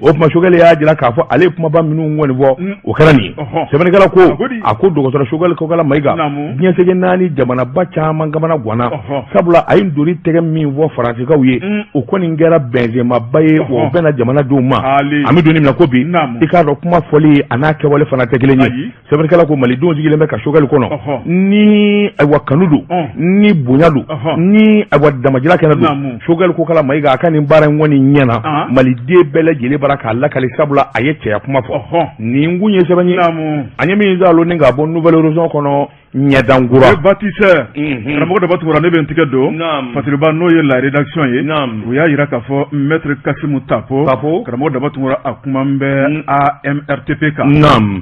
O tuma Choguel y'a jira k'a fɔ ale ye kumaba minnu kɔni fɔ, o kɛra nin ye. Sɛbɛnnikɛla ko, a ko dɔgɔtɔrɔ Choguel Kokala Mayiga, diɲɛ seleke naani jamanaba caman kamana ganna, sabula a ye ntori tɛgɛ min fɔ Faransikaw ye, o kɔni kɛra bɛnsenmaba ye, o bɛnna jamanadenw ma. An bɛ don min na ko bi, i k'a dɔn kuma fɔli a n'a kɛwale fana tɛ kelen ye. Sɛbɛnnikɛla ko malidenw sigilen bɛ ka Choguel kɔnɔ, ni ayiwa kanu don, ni bonya don, ni ayiwa damajira kɛnɛ don. Choguel Kokala Mayiga, a ka nin baara in kɔni ɲɛna maliden bɛɛ lajɛlen bara k'a lakali, sabula a ye cɛya kuma fɔ. Nin kun ye sɛbɛn ye an ye min salo ni k'a bɔ Nouvel Horizon kɔnɔ, ɲɛdankura. Bâtisseur, karamɔgɔ Daba Tunkara, ne bɛ n tigɛ don Fasiriba, n'o ye la rédaction ye, u y'a jira k'a fɔ maître Kasimu Tapo, karamɔgɔ Daba Tunkara, a kuma bɛ AMRTP kan.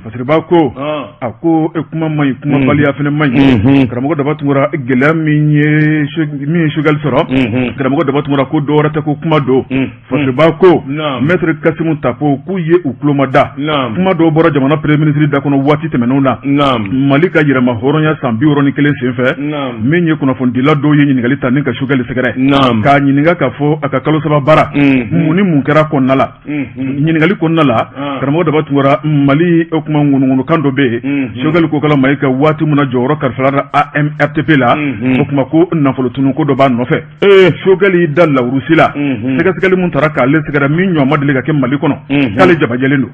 Fasiriba ko, a ko e kuma man ɲi, kumabaliya fana man ɲi. Karamɔgɔ Daba Tunkara, gɛlɛya min ye Choguel sɔrɔ, karamɔgɔ Daba Tunkara, ko dɔwɛrɛ tɛ ko kuma don. Fasiriba ko maître Kasimu Tapo k'u ye u tulomada kuma dɔw bɔra jamana premier ministre da kɔnɔ waati tɛmɛnenw na, Mali ka yɛrɛma hɔrɔnya san 61 senfɛ. Min ye kunnafonidila dɔw ye ɲininkali ta ni ka Choguel sɛgɛrɛ, k'a ɲininka k'a fɔ a ka kalo saba baara, mun ni mun kɛra kɔnɔna la. Ɲininkali kɔnɔna la, karamɔgɔ Daba Tunkara, Mali o kuma ŋunuŋunukan dɔ bɛ yen, Choguel Kokala Kokala Mayiga waati min na jɔyɔrɔ kalifara AMRTP la, o tuma ko nafolo tunun ko dɔ b'a nɔfɛ. Choguel y'i da lawurusi la, sɛgɛsɛgɛli min taara k'ale sɛgɛrɛ min ɲɔgɔn ma deli ka kɛ Mali kɔnɔ, k'ale jabajɛlen don.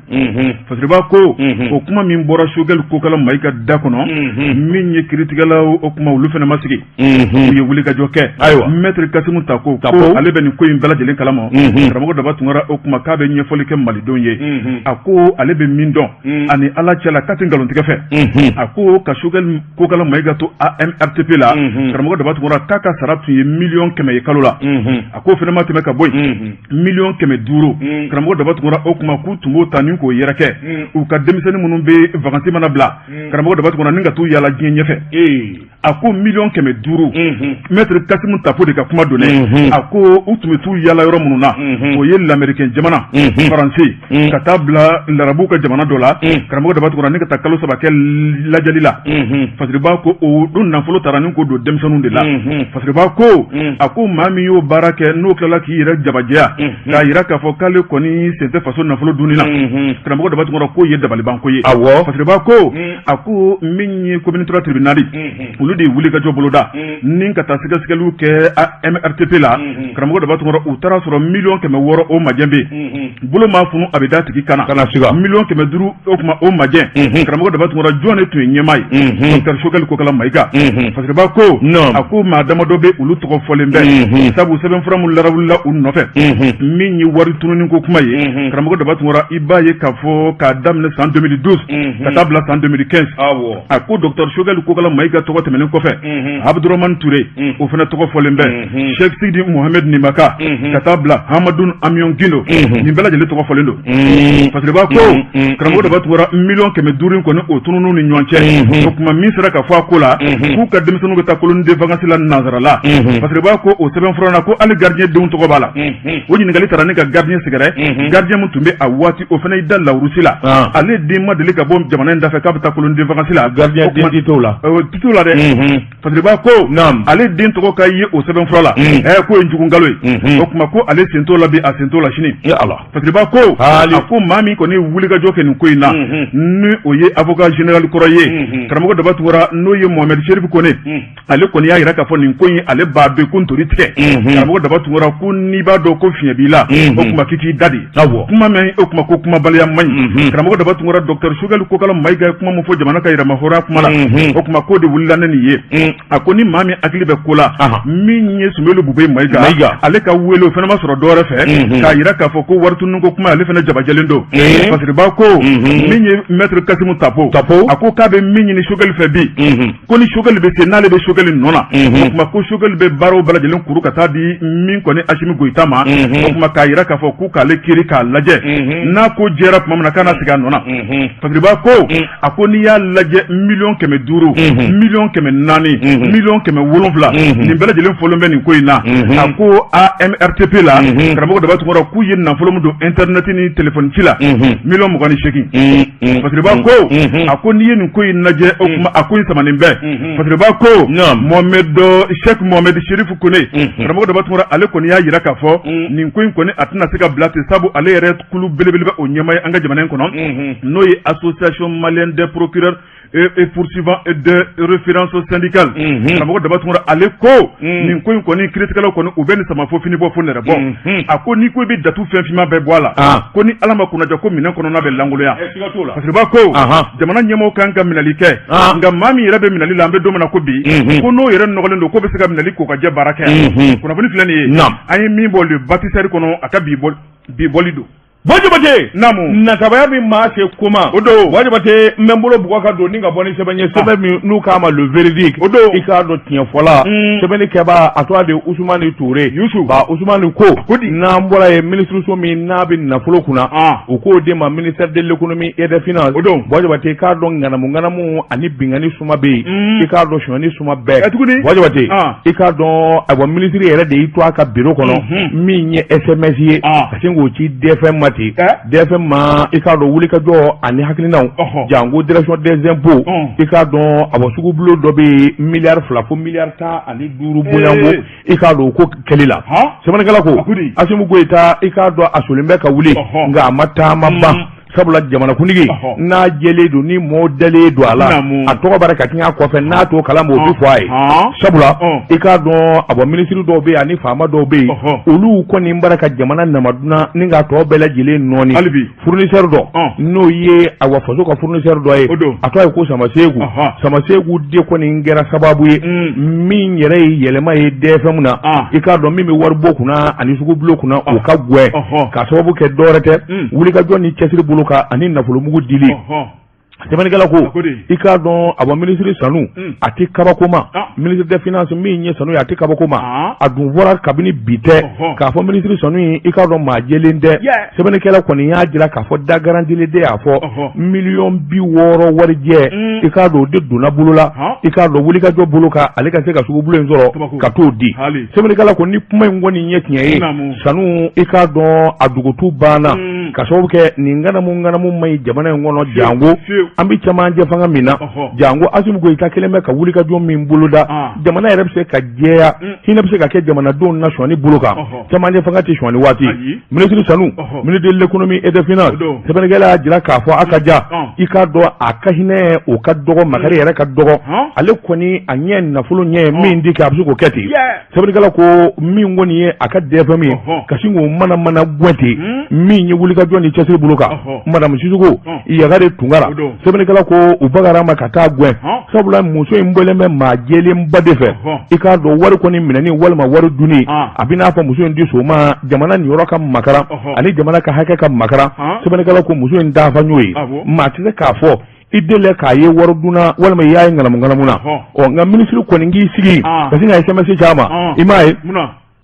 Fasiriba ko o kuma min bɔra Choguel Kokala Mayiga da kɔnɔ, min ye kiiritigɛlaw o kuma olu fana ma sigi, u ye wulikajɔ kɛ. Ayiwa, Maître Kasimu Tako ko ale bɛ nin ko in bɛɛ lajɛlen kalama. Karamɔgɔ Daba Tunkara, o kuma k'a bɛ ɲɛfɔli kɛ malidenw ye. A ko ale bɛ min dɔn ani Ala cɛla, k'a tɛ nkalontigɛ fɛ. A ko ka Choguel Kokala Mayiga to AMRTP la, karamɔgɔ Daba Tunkara, k'a ka sara tun ye 100 000 000 ye kalo la. A k'o fana ma tɛmɛ ka bɔ yen, 500 000 000, karamɔgɔ Daba Tunkara, o kuma k'u tun b'o ta ni k'o yɛrɛkɛ u ka denmisɛnnin minnu bɛ vacances mana bila, karamɔgɔ Daba Tunkara, ni ka t'u yaala diɲɛ ɲɛfɛ. A ko 500 000 000, maître Kasimu Tapo de ka kuma don dɛ. A ko u tun bɛ t'u yaala yɔrɔ minnu na, o ye lamɛrikɛn jamana, Faransi, ka taa bila larabuw ka jamana dɔ la, karamɔgɔ Daba Tunkara, ni ka taa kalo 3 kɛ lajɛli la. Fasiriba ko o don nafolo taara ni k'o don denmisɛnninw de la. Fasiriba ko a ko maa min y'o baara kɛ, n'o tilala k'i yɛrɛ jabajɛya k'a jira k'a fɔ k'ale kɔni sen tɛ faso nafolo dunni na, karamɔgɔ Daba Tunkara, k'o ye dabalibanko ye. Fasiriba ko a ko min ye commune 3 tribunal, olu de ye wulikajɔ boloda ni ka taa sɛgɛsɛgɛliw kɛ AMRTP la. Karamɔgɔ Daba Tunkara, u taara sɔrɔ 600 000 o majɛ bɛ yen, bolo maa funu a bɛ da tigi kan na siga. 500 000, o tuma o majɛ, karamɔgɔ Daba Tunkara, jɔn de tun ye ɲɛmaa ye? Docteur Choguel Kokala Mayiga. Fasiriba ko a ko maa damadɔ bɛ, olu tɔgɔ fɔlen bɛ, sabu sɛbɛnfura min larawulila u nɔfɛ min ye wari tununi ko kuma ye, karamɔgɔ Daba Tunkara, i b'a ye k'a fɔ k'a daminɛ san 2012 ka taa bila san 2015, a ko docteur Choguel Kokala Mayiga tɔgɔ tɛmɛnen kɔfɛ, Abdurahmane Touré, o fana tɔgɔ fɔlen bɛ, Cheikh Sidi Mohamed Nimaka, ka taa bila Hamadou Amion Guindo, nin bɛɛ lajɛlen tɔgɔ fɔlen don. Fasiriba ko karamɔgɔ Daba Tunkara, 500 000 kɔni o tununu ni ɲɔgɔn cɛ, o tuma min sera ka fɔ a ko la, k'u ka denmisɛnninw bɛ taa colonie de vacances la nansarala. Fasiriba ko o sɛbɛnfura na, ko hali gardien denw tɔgɔ b'a la. O ɲininkali taara ni ka gardien sɛgɛrɛ, gardien min tun bɛ a waati, o fana y'i da lawurusi la, ale den ma deli ka bɔ jamana in dafɛ k'a bɛ taa colonie de vacances la. Gardien den ti t'o la. Ti t'o la dɛ. Fasiriba ko ale den tɔgɔ ka ye o sɛbɛnfura la, k'o ye jugu nkalon ye. O tuma ko ale sen t'o la bi, a sen t'o la sini. Fasiriba ko a ko maa min kɔni ye wulikajɔ kɛ nin ko in na, ni o ye avocat général kɔrɔ ye, karamɔgɔ Daba Tunkara, n'o ye Mohamed Chérif Kone, ale kɔni y'a jira k'a fɔ nin ko in, ale b'a dɔn ko ntori tigɛ. Karamɔgɔ Daba Tunkara ko n'i b'a dɔn ko fiɲɛ b'i la, o tuma k'i k'i da de kuma mɛn, o tuma ko kumabaliya man ɲi. Karamɔgɔ Daba Tunkara, docteur Choguel Kokala Mayiga ye kuma min fɔ jamana ka yɛrɛmahɔrɔnya kuma la, o tuma k'o de wulila ne nin ye. A ko ni maa min hakili bɛ ko la, min ye Soumeylou Boubèye Mayiga, ale ka wele o fana ma sɔrɔ dɔwɛrɛ fɛ k'a jira k'a fɔ ko wari tunun ko kuma, ale fana jabajɛlen don. Fasiriba ko min ye maître Kasimu Tapo, a ko k'a bɛ min ɲini Choguel fɛ bi, ko ni Choguel bɛ se, n'ale bɛ Choguel nɔ na, o tuma ko Choguel bɛ baaraw bɛɛ lajɛlen kuru ka taa di min kɔni Assimi Goïta ma, o tuma k'a jira k'a fɔ k'u k'ale kiiri k'a lajɛ, n'a ko jɛra tuma min na, k'a na segin a nɔ na. Fasiriba ko a ko n'i y'a lajɛ, 500 000, 400 000, 700 000, nin bɛɛ lajɛlen fɔlen bɛ nin ko in na. A ko AMRTP la, karamɔgɔ Daba Tunkara, k'u ye nafolo min don internet ni téléphone ci la, 28 000. Fasiriba ko a ko n'i ye nin ko in lajɛ, o tuma a ko in samanen bɛ. Fasiriba ko Mohamed Cheikh Mohamed Chérif Kone, karamɔgɔ Daba Tunkara, ale kɔni y'a jira k'a fɔ nin ko in kɔni, a tɛna se ka bila ten, sabu ale yɛrɛ kulu belebeleba o ɲɛmaa ye an ka jamana in kɔnɔ, n'o ye Association malienne des procureurs et poursuivants et de référence syndicale. Karamɔgɔ Daba Tunkara, ale ko nin ko in kɔni, kiiritigɛlaw kɔni, u bɛ nin sama fo fini bɔ fo nɛrɛ bɔ. A ko n'i ko i bɛ datu fɛn finman bɛɛ bɔ a la, ko ni Ala ma kunnaja, ko minɛn kɔnɔna bɛ lankolonya. Fasiriba ko jamana ɲɛmɔgɔw kan ka minɛli kɛ, nka maa min yɛrɛ bɛ minɛli la, an bɛ don min na ko bi, ko n'o yɛrɛ nɔgɔlen don, k'o bɛ se ka minɛli ko ka jɛ baara kɛ. Kunnafoni filɛ nin ye, an ye min bɔ Le Bâtisseur kɔnɔ, a ka bi bɔli don. Buwa Jabate, naamu. Natabaya bɛ maa se koma. O don. Buwa Jabate, n bɛ n bolo bugɔ ka don ni ka bɔ ni sɛbɛn ye, sɛbɛn min n'u k'a ma Le Véridique. O don. I k'a dɔn tiɲɛfɔla, sɛbɛnnikɛbaa a tɔgɔ de Usumani Ture. Yusu. Ba Usumani ko n'an bɔra yen, minisiriso min n'a bɛ nafolo kunna, u k'o de ma ministère de l'économie et des finances. O don. Buwa Jabate, i k'a dɔn ŋanamu ŋanamu ani binkanni suma bɛ yen, i k'a dɔn sonyani suma bɛɛ. Tuguni. Buwa Jabate, i k'a dɔn ayiwa, minisiri yɛrɛ de y'i to a ka bureau kɔnɔ, min ye SMS ye, ka sin k'o ci DFM ma ten. DFM ma, i k'a dɔn wulikajɔ ani hakilinaw, janko direction des impôts, i k'a dɔn awa, sugubulon dɔ bɛ yen, 2 miliyari fo 15 miliyari bonyanko, i k'a dɔn ko kɛli la. Sɛbɛnnikɛla ko Assimi Goïta, i k'a dɔn a solen bɛ ka wuli, nka a ma taama ban. Sabula jamanakuntigi n'a jɛlen don ni mɔɔ dalen don a la, a tɔgɔ bara ka tiɲɛ a kɔfɛ, n'a t'o kalama, o bɛ fɔ a ye. Sabula i k'a dɔn, a bɔ minisiri dɔw bɛ yen ani faama dɔw bɛ yen, olu kɔni bara ka jamana namaduna ni k'a tɔ bɛɛ lajɛlen nɔɔni. Fournisseur dɔ, n'o ye awa faso ka fournisseur dɔ ye, a tɔgɔ ye ko Samaseku. Samaseku de kɔni kɛra sababu ye min yɛrɛ ye yɛlɛma ye DFM na. I k'a dɔn, min bɛ waribon kunna ani sugubulon kunna, o ka gwɛn ka sababu kɛ dɔwɛrɛ tɛ, wulikajɔ ni cɛsiri bolo kan ani nafolomugu dili. Sɛbɛnnikɛla ko, i k'a dɔn, a bɔ minisiri Sanu, a tɛ kabako ma. Ministre des finances min ye Sanu ye, a tɛ kabako ma. A dun fɔra kabini bi tɛ k'a fɔ minisiri Sanu ye, i k'a dɔn, maa jɛlen tɛ. Sɛbɛnnikɛla kɔni y'a jira k'a fɔ da garantilen de y'a fɔ miliyɔn 60 warijɛ, i k'a dɔn, o de donna bolo la, i k'a dɔn, wulikajɔ bolo kan, ale ka se ka sugubulon in sɔrɔ ka t'o di. Sɛbɛnnikɛla ko ni kuma in kɔni ye tiɲɛ ye, Sanu, i k'a dɔn, a dugutu banna ka sababu kɛ nin ŋanamu ŋanamu man ɲi jamana in kɔnɔ, janko an bɛ cɛmancɛ fanga min na, janko Asimi Goyita kelen bɛ ka wulikajɔ min boloda. Jamana yɛrɛ bɛ se ka jɛya, hinɛ bɛ se ka kɛ jamanadenw na sɔnni bolo kan. Cɛmancɛ fanga tɛ sɔnni waati. Minisiri Sanu, ministre de l'économie et des finances, sɛbɛnnikɛla y'a jira k'a fɔ a ka ja, i k'a dɔn, a ka hinɛ o ka dɔgɔ, makari yɛrɛ ka dɔgɔ. Ale kɔni a ɲɛ nafolo ɲɛ min di kɛ, a bɛ se k'o kɛ ten. Sɛbɛnnikɛla ko min kɔni ye a ka DFM ye, ka sin k'o mana mana gɛn ten, min ye wulikajɔ ni cɛsiri bolo kan, madame Sisoko Yagare Tunkara, sɛbɛnnikɛla ko u bagara ma ka taa gɛn, sabula muso in bɔlen bɛ maa jɛlenba de fɛ. I k'a dɔn, wari kɔni minɛni walima wari dunni, a bɛ n'a fɔ muso in di so ma jamana niyɔrɔ ka makaran ani jamana ka hakɛ ka makaran. Sɛbɛnnikɛla ko muso in dafa y'o ye, maa tɛ se k'a fɔ i delila k'a ye wari dunna walima i y'a ye ŋanamu ŋanamu na. Ɔ nka minisiri kɔni k'i sigi ka sin ka SMS ci a ma, i m'a ye.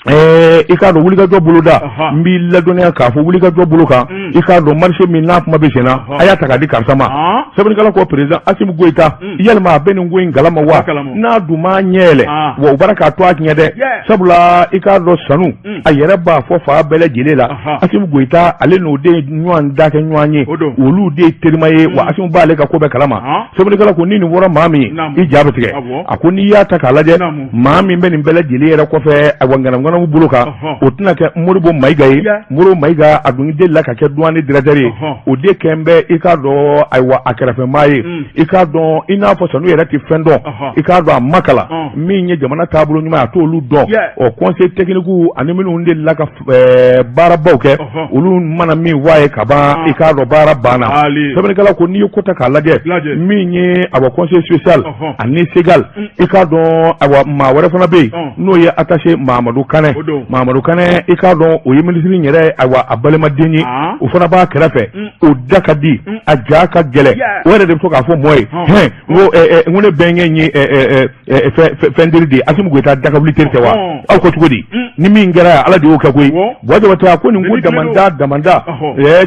I k'a dɔn, wulikajɔ boloda, n b'i ladɔnniya k'a fɔ wulikajɔ bolo kan, i k'a dɔn, marché min n'a kuma bɛ senna, a y'a ta k'a di karisa ma. Sɛbɛnnikɛla ko président Asimi Goyita, yalima a bɛ nin ko in kalama wa? N'a dun m'a ɲɛ yɛlɛ, wa u bara k'a to a tiɲɛ dɛ. Sabula i k'a dɔn, Sanu a yɛrɛ b'a fɔ fa bɛɛ lajɛlen la, Asimi Goyita, ale n'o de ye ɲɔgɔn da kɛ ɲɔgɔn ye, olu de ye terima ye, wa Asimi b'ale ka ko bɛɛ kalama. Sɛbɛnnikɛla ko ni nin fɔra maa min ye, i ja bɛ tigɛ. A ko n'i y'a ta k'a lajɛ, maa min bɛ nin bɛɛ lajɛlen yɛrɛ kɔfɛ, awa ŋanamu bolo kan, o tɛna kɛ Modibo Mayiga ye. Modibo Mayiga, a dun delila ka kɛ douane directeur ye, o de kɛn bɛ, i k'a dɔn, ayiwa a kɛrɛfɛmaa ye. I k'a dɔn, i n'a fɔ Sanu yɛrɛ tɛ fɛn dɔn, i k'a dɔn, a ma kalan, min ye jamana taabolo ɲuman ye, a t'olu dɔn. Ɔ conseil technique ani minnu delila ka baarabaw kɛ, olu mana min fɔ a ye ka ban, i k'a dɔn, baara banna. Sɛbɛnnikɛla ko n'i ye ko ta k'a lajɛ, min ye awa conseil spécial ani Segal, i k'a dɔn, awa maa wɛrɛ fana bɛ yen, n'o ye attaché Mamadu Kanɛ. Mamadu Kanɛ, i k'a dɔn, o ye minisiri yɛrɛ, ayiwa a balimaden ye, o fana b'a kɛrɛfɛ. O da ka di, a ja ka gɛlɛn, o yɛrɛ de bɛ to k'a fɔ mɔɔ ye hɛn n ko n ko ne bɛnkɛ ye fɛn teri de ye, Asimi Goyita dakawuli teri tɛ wa? Aw ko cogo di? Ni min kɛra yan, Ala de y'o kɛ koyi. Buwa Jabate a ko nin ko damanda damanda,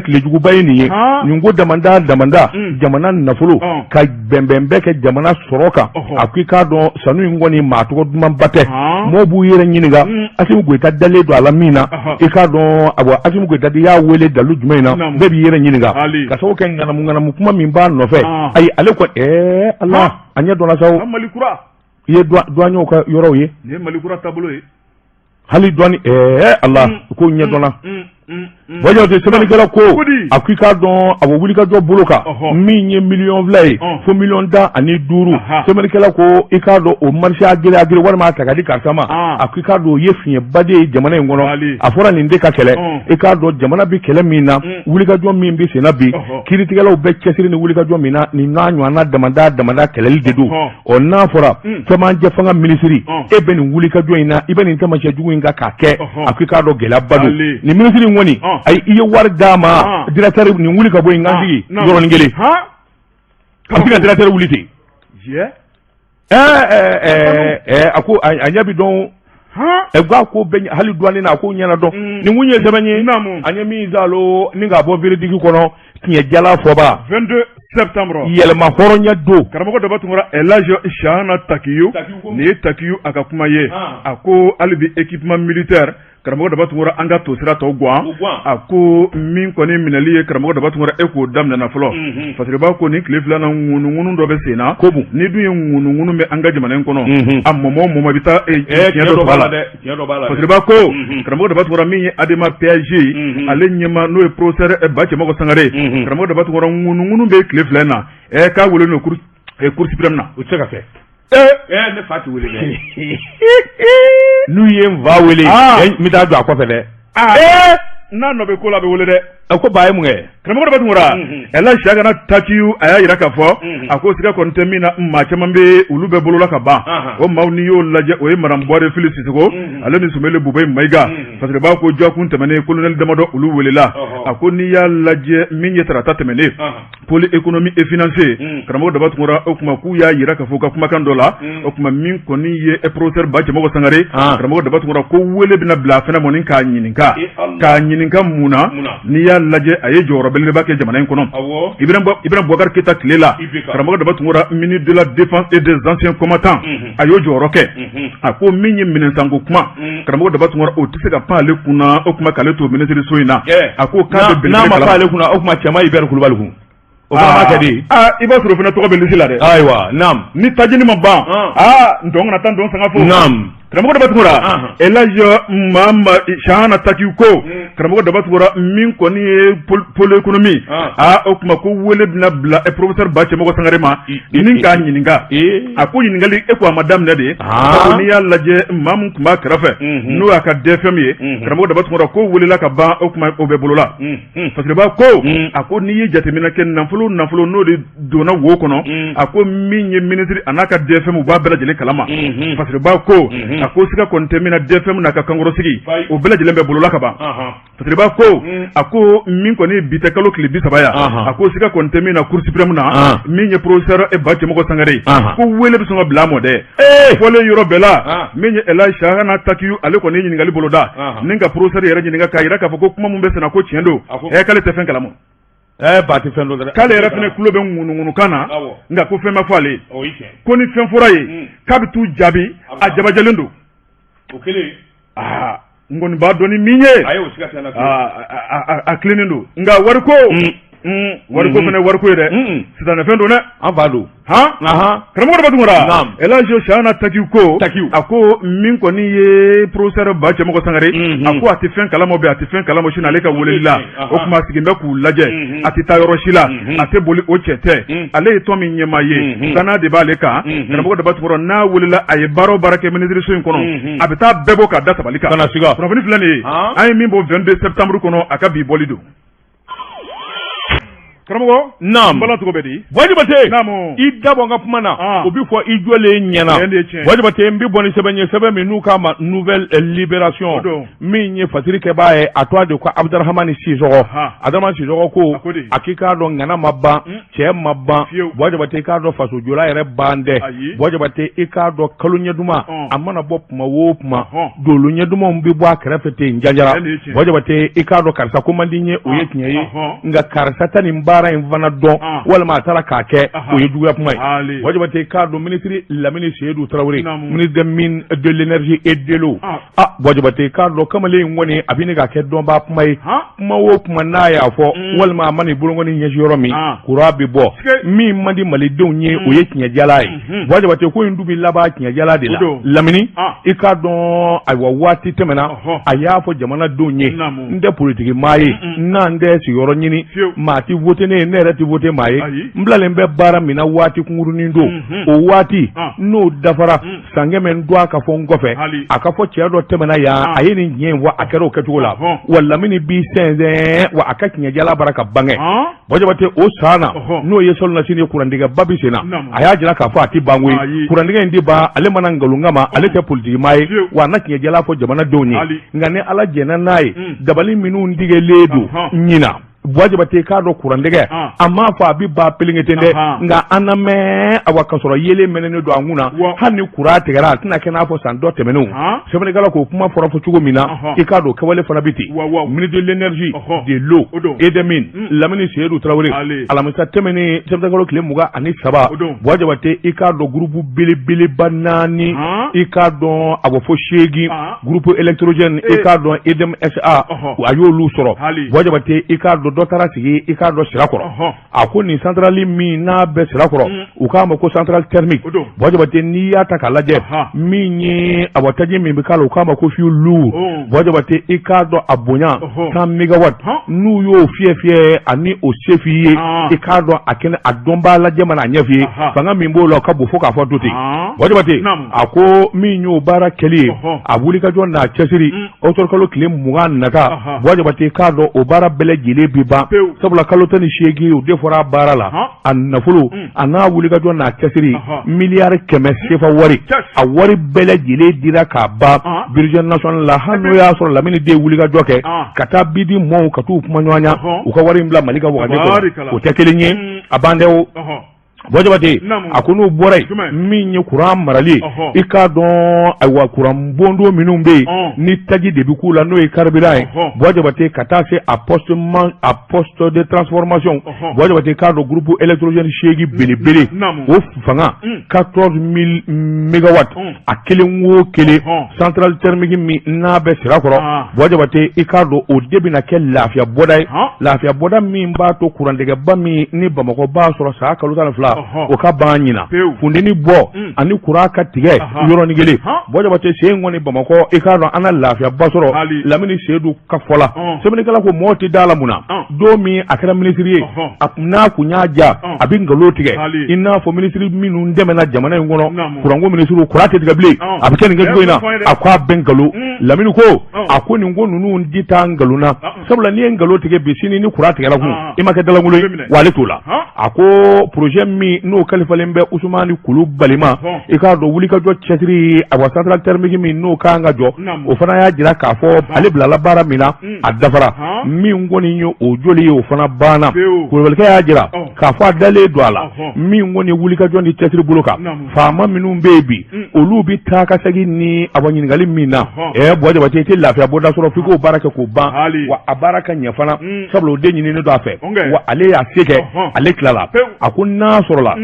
tilejuguba ye nin ye. Nin ko damanda damanda, jamana nafolo ka bɛnbɛn bɛɛ kɛ jamana sɔrɔ kan. A ko i k'a dɔn, Sanu in kɔni maa tɔgɔ dumanba tɛ. Mɔgɔw b'u yɛrɛ ɲininka Asimi Goyita dalen don a la min na. I k'a dɔn, awa Asimi Goyita de y'a wele dalu jumɛn in na? Bɛɛ b'i yɛrɛ ɲininka ka sababu kɛ ŋanamu ŋanamu kuma min b'a nɔfɛ. Ayi, ale kɔni, Ala a ɲɛ dɔnna sa. I ye douaniers ka yɔrɔw ye. Nin ye Mali kura taabolo ye. Hali douane, Ala ko ɲɛ dɔnna. Buwa Jabate, sɛbɛnnikɛla ko a ko i k'a dɔn, a bɛ wulikajɔ bolo kan, min ye miliyɔn 2 ye fo miliyɔn 15, sɛbɛnnikɛla ko i k'a dɔn, o marché à gré à gré walima a ta ka di karisa ma, a ko i k'a dɔn, o ye fiɲɛba de ye jamana in kɔnɔ. A fɔra nin de ka kɛlɛ. I k'a dɔn, jamana bɛ kɛlɛ min na, wulikajɔ min bɛ senna bi, kiiritigɛlaw bɛ cɛsiri ni wulikajɔ min na, nin n'a ɲɔgɔnna damada damada kɛlɛli de don. Ɔ n'a fɔra cɛmancɛ fanga minisiri, e bɛ nin wulikajɔ in na, i bɛ nin taamasiyɛn jugu in kan k'a kɛ, a ko i k'a dɔn, gɛlɛyaba don. Nin minisiri in kɔni, ayi, i ye wari d'a ma, directeur nin wuli ka bɔ yen, n ka sigi yɔrɔnin kelen, a bɛ se ka directeur wuli ten. A ko a ɲɛ bɛ dɔn ɛ ko a ko bɛɛ hali douane na, a ko ɲɛna dɔn. Nin kun ye sɛbɛn ye an ye min zalo ni k'a bɔ verdict kɔnɔ, tiɲɛ jala fɔba. 22 septembre. Yɛlɛma hɔrɔnya don. Karamɔgɔ Daba Tunkara, Elhadj Chahana Takiyu, nin ye Takiyu a ka kuma ye. A ko hali bi équipement militaire Karamɔgɔ Daba Tunkara, an ka to sira tɔ gan. A ko min kɔni minɛli ye, karamɔgɔ Daba Tunkara, e k'o daminɛna fɔlɔ. Fasiriba ko nin tile filanan ŋunuŋunu dɔ bɛ sen na. Ko ni dun ye ŋunuŋunu bɛ an ka jamana in kɔnɔ, a mɔmɔ mɔmɔ bɛ taa tiɲɛ dɔ b'a la dɛ. Fasiriba ko karamɔgɔ Daba Tunkara, min ye ADEMA PAG ale ɲɛmaa, n'o ye professeur Ba Cɛmɔgɔ Sangare, karamɔgɔ Daba Tunkara, ŋunuŋunu bɛ tile fila in na, k'a wele cour suprême na. O tɛ se ka kɛ. Ne fa tɛ wele dɛ. N'u ye n fa wele, n bɛ taa jɔ a kɔfɛ dɛ. N'a nɔ bɛ ko la, a bɛ wele dɛ. A ko ba ye mun kɛ? Karamɔgɔ Daba Tunkara, Elhadj Cheikhna Takiou, a y'a jira k'a fɔ a ko siga kɔni tɛ min na, maa caman bɛ olu bɛ bolola ka ban. O maaw, n'i y'o lajɛ, o ye madame Buware Fili Sisoko ale ni Sumele Bubɛyi Mayiga. Fasiriba ko dɔgɔkun tɛmɛnen, colonel damadɔ olu welela. A ko n'i y'a lajɛ, min ye tarata tɛmɛnen, pôle économie et financier, karamɔgɔ Daba Tunkara, o tuma k'u y'a jira k'a fɔ u ka kumakan dɔ la, o tuma min kɔni ye professeur Ba Cɛmɔgɔ Sangare, karamɔgɔ Daba Tunkara, ko wele bɛna bila a fana mɔni k'a ɲininka, k'a ɲininka mun na. N'i y'a lajɛ, a ye jɔyɔrɔ belebeleba kɛ jamana in kɔnɔ Ibrahim Boubacar Keita tile la. Karamɔgɔ Daba Tunkara, ministre de la défense et des anciens combattants, a y'o jɔyɔrɔ kɛ. A ko min ye minɛnsanko kuma, karamɔgɔ Daba Tunkara, o tɛ se ka pan ale kunna, o tuma k'ale to minisiri so in na. A ko k'a bɛ n'a ma pan ale kunna, o tuma Cɛma Hubert Kulubali kun, o fana ma kɛ di? Aa, i b'a sɔrɔ o fana tɔgɔ bɛ lisi la dɛ. Ayiwa, naam. Ni tajini ma ban, aa, ntɔn kana taa ntɔn sanga fo. Naam. Karamɔgɔ Daba Tunkara, Elhadj Mama Cheikhna Takiou ko karamɔgɔ Daba Tunkara, min kɔni ye pôle économie, aa, o tuma ko wele bɛna bila professeur Ba Cɛmɔgɔ Sangare ma ni k'a ɲininka. A ko ɲininkali, e ko a ma daminɛ de. Ko n'i y'a lajɛ, maa min tun b'a kɛrɛfɛ, n'o y'a ka DFM ye, karamɔgɔ Daba Tunkara, ko welela ka ban, o tuma o bɛ bolola. Fasiriba ko a ko n'i ye jateminɛ kɛ, nafolo nafolo n'o de donna wo kɔnɔ, a ko min ye minisiri a n'a ka DFM, u b'a bɛɛ lajɛlen kalama. Fasiriba ko a ko siga kɔni tɛ min na, DFM n'a ka kankɔrɔsigi, o bɛɛ lajɛlen bɛ bolola ka ban. Fasiriba ko a ko min kɔni bi tɛ kalo tile 30 ya, a ko siga kɔni tɛ min na, cour suprême na, min ye professeur Ba Cɛmɔgɔ Sangare, ko wele bɛ sɔn ka bila a mɔ dɛ. Fɔlen yɔrɔ bɛɛ la, min ye Elhadj Cheikhna Takiou, ale kɔni ye ɲininkali boloda ni ka professeur yɛrɛ ɲininka k'a jira k'a fɔ ko kuma min bɛ senna, ko tiɲɛ don, k'ale tɛ fɛn kalama. Ba tɛ fɛn dɔn dɛ. K'ale yɛrɛ fana tulo bɛ ŋunuŋunukan na, nka ko fɛn ma fɔ ale ye. Ko ni fɛn fɔra ye, k'a bɛ t'u jaabi, a jabajɛlen don. Aa, n kɔni b'a dɔn ni min ye, a tilennen don, nka wariko, wariko fana wariko ye dɛ, sitanɛfɛn don dɛ. An fa don. Han, karamɔgɔ Daba Tunkara, Elhadj Cheikhna Takiou ko a ko min kɔni ye professeur Ba Cɛmɔgɔ Sangare, a ko a tɛ fɛn kalama bi, a tɛ fɛn kalama sini ale ka weleli la. O tuma a sigilen bɛ k'u lajɛ, a tɛ taa yɔrɔ si la, a tɛ boli, o cɛ tɛ. Ale ye tɔn min ɲɛmaa ye, danaya de b'ale kan. Karamɔgɔ Daba Tunkara, n'a welela, a ye baara o baara kɛ minisiriso in kɔnɔ, a bɛ taa bɛɛ bɔ k'a da tabali kan. Kunnafoni filɛ nin ye, an ye min bɔ 22 septembre kɔnɔ, a ka bi bɔli don. Karamɔgɔ, naam. Bala tɔgɔ bɛ di? Buwa Jabate, naamu. I da bɔ n ka kuma na, o bɛ fɔ i jɔlen ɲɛna. Buwa Jabate, n bɛ bɔ ni sɛbɛn ye, sɛbɛn min n'u k'a ma Nouvelle Libération, min ye fasiri kɛbaa ye, a tɔgɔ de ko Abudarahamani Sisɔgɔ. Abudarahamani Sisɔgɔ ko a k'i k'a dɔn, ŋana ma ban, cɛ ma ban. Buwa Jabate, i k'a dɔn fasojɔla yɛrɛ ban dɛ. Buwa Jabate, i k'a dɔn kalo ɲɛ duman a mana bɔ tuma o tuma, dolo ɲɛ dumanw bɛ bɔ a kɛrɛfɛ ten janjara. Buwa Jabate, i k'a dɔn karisa ko man di n ye, o ye tiɲɛ ye, nka karisa tɛ nin baara in fana dɔn, walima a taara k'a kɛ, o ye juguya kuma ye. Buwa Jabate, i k'a dɔn minisiri Lamini Seyidu Tarawele, ministre des mines, de l'énergie et de l'eau, ah, Buwa Jabate, i k'a dɔn kamalen in kɔni a bɛ ne ka kɛ dɔnbaa kuma ye. Kuma o kuma n'a y'a fɔ, walima a mana i bolokɔni ɲɛsin yɔrɔ min, kuran bɛ bɔ. Min man di malidenw ye, o ye tiɲɛjala ye. Buwa Jabate, ko in dun bɛ laban tiɲɛjala de la. Lamini, i k'a dɔn, ayiwa, waati tɛmɛna, a y'a fɔ jamanadenw ye: n tɛ politiki maa ye, n'an tɛ sigiyɔrɔ ɲini, maa tɛ vote ne ye, ne yɛrɛ tɛ vote maa ye. N bilalen bɛ baara min na, waati kunkurunin don. O waati n'o dafara, san 100 n dɔn a ka fɔ n kɔfɛ, a ka fɔ cɛ dɔ tɛmɛna yan, a ye nin tiɲɛ in fɔ, a kɛra o kɛcogo la. Wa Lamini b'i sɛnsɛn, wa a ka tiɲɛjala bara ka bange. Buwa Jabate, o san na, n'o ye salonnasini ye, kurantigɛba bɛ sen na. A y'a jira k'a fɔ a tɛ ban koyi, kurantigɛ in tɛ ban. Ale mana nkalon kama, ale tɛ politiki maa ye, wa a na tiɲɛjala fɔ jamanadenw ye. Nka ni Ala jɛnna n'a ye, dabali minnu tigɛlen don ɲinan. Buwa Jabate k'a dɔn kurantigɛ a m'a fɔ a bɛ ban pelenge ten dɛ nka an na mɛn awa ka sɔrɔ yeelen mɛnɛnen don an kun na hali ni kuran tigɛra a tɛna kɛ n'a fɔ san dɔ tɛmɛnenw sɛbɛnnikɛla k'o kuma fɔra fɔ cogo min na i k'a dɔn kɛwale fana bɛ ten ministre de l'énergie de l'eau et des mines Lamini Seyidu Tarawele alamisa tɛmɛnen septembre kalo tile 23 Buwa Jabate i k'a dɔn groupe belebeleba naani i k'a dɔn a bɛ fɔ seegin groupe électrogène i k'a dɔn EDM SA a y'olu sɔrɔ Buwa Jabate i k'a dɔn dɔ taara sigi i k'a dɔn Sirakɔrɔ a ko nin centrale min n'a bɛ Sirakɔrɔ u k'a ma ko centrale thermique Buwa Jabate n'i y'a ta k'a lajɛ min ye awa taji min bɛ k'a la u k'a ma ko fioul lourd Buwa Jabate i k'a dɔn a bonya 100 mégawatt n'u y'o fiyɛ fiyɛ ani o se f'i ye i k'a dɔn a kɛnɛ a dɔnbaa lajɛ mana a ɲɛf'i ye fanga min b'o la o ka bon fo k'a fɔ to ten Buwa Jabate a ko min y'o baara kɛli ye a wulikajɔ n'a cɛsiri octobre kalo tile 20 nata Buwa Jabate k'a dɔn o baara bɛɛ lajɛlen bi ban sabula kalo 18 o de fɔra a baara la a nafolo a n'a wulikajɔ n'a cɛsiri miliyari 100 sefa wari a wari bɛɛ lajɛlen dira k'a ban budget national la hali n'o y'a sɔrɔ Lamini de ye wulikajɔ kɛ ka taa bidi mɔɔw ka t'u kuma ɲɔgɔnya u ka wari in bila Mali ka wagande kɔnɔ o tɛ kelen ye a ban dɛ o Buwa Jabate a ko n'o bɔra yen min ye kuran marali ye i k'a dɔn ayiwa kuran bondo minnu bɛ yen ni taji de bɛ k'u la n'o ye carburant ye Buwa Jabate ka taa se a poste a poste de transformation Buwa Jabate k'a dɔn groupe électrogène seegin belebele o fanga 14 000 mégawatts a kelen o kelen centrale thermique min n'a bɛ Sirakɔrɔ Buwa Jabate i k'a dɔn o de bɛna kɛ lafiya bɔda ye lafiya bɔda min b'a to kurantigɛba min ni Bamakɔ b'a sɔrɔ san kalo 12 o ka ban ɲinan funteni bɔ ani kuran ka tigɛ yɔrɔnin kelen Buwa Jabate sen kɔni Bamakɔ i k'a dɔn an na lafiyaba sɔrɔ Lamini Seyidu ka fɔ la sɛbɛnnikɛla ko mɔgɔw tɛ da la mun na don min a kɛra minisiri ye n'a kun y'a ja a bɛ nkalon tigɛ i n'a fɔ minisiri minnu tɛmɛna jamana in kɔnɔ kuranko minisiriw kuran tɛ tigɛ bilen a bɛ kɛ nin kɛcogo in na a ko a bɛɛ nkalon Lamini ko a ko nin ko ninnu di taa nkalon na sabula n'i ye nkalon tigɛ bi sini ni kuran tigɛra kun i ma kɛ dalankolon ye wa ale t'o la a ko projet min n'o kalifalen bɛ Usumani Kulubali ma i k'a dɔn wulikajɔ cɛsiri awa centrale thermique min n'o kan ka jɔ o fana y'a jira k'a fɔ ale bilala baara min na a dafara min kɔni ye o jɔli ye o fana banna kulubalikɛ y'a jira k'a fɔ a dalen don a la min kɔni wulikajɔ ni cɛsiri bolo kan faama minnu bɛ yen bi olu bɛ taa ka segin ni awa ɲininkali min na ɛ Buwa Jabate i tɛ lafiya bɔda sɔrɔ f'i k'o baara kɛ k'o ban wa a baara ka ɲɛ fana sabula o de ɲininen don a fɛ wa ale y'a se kɛ ale tilala a ko n'a sɔrɔla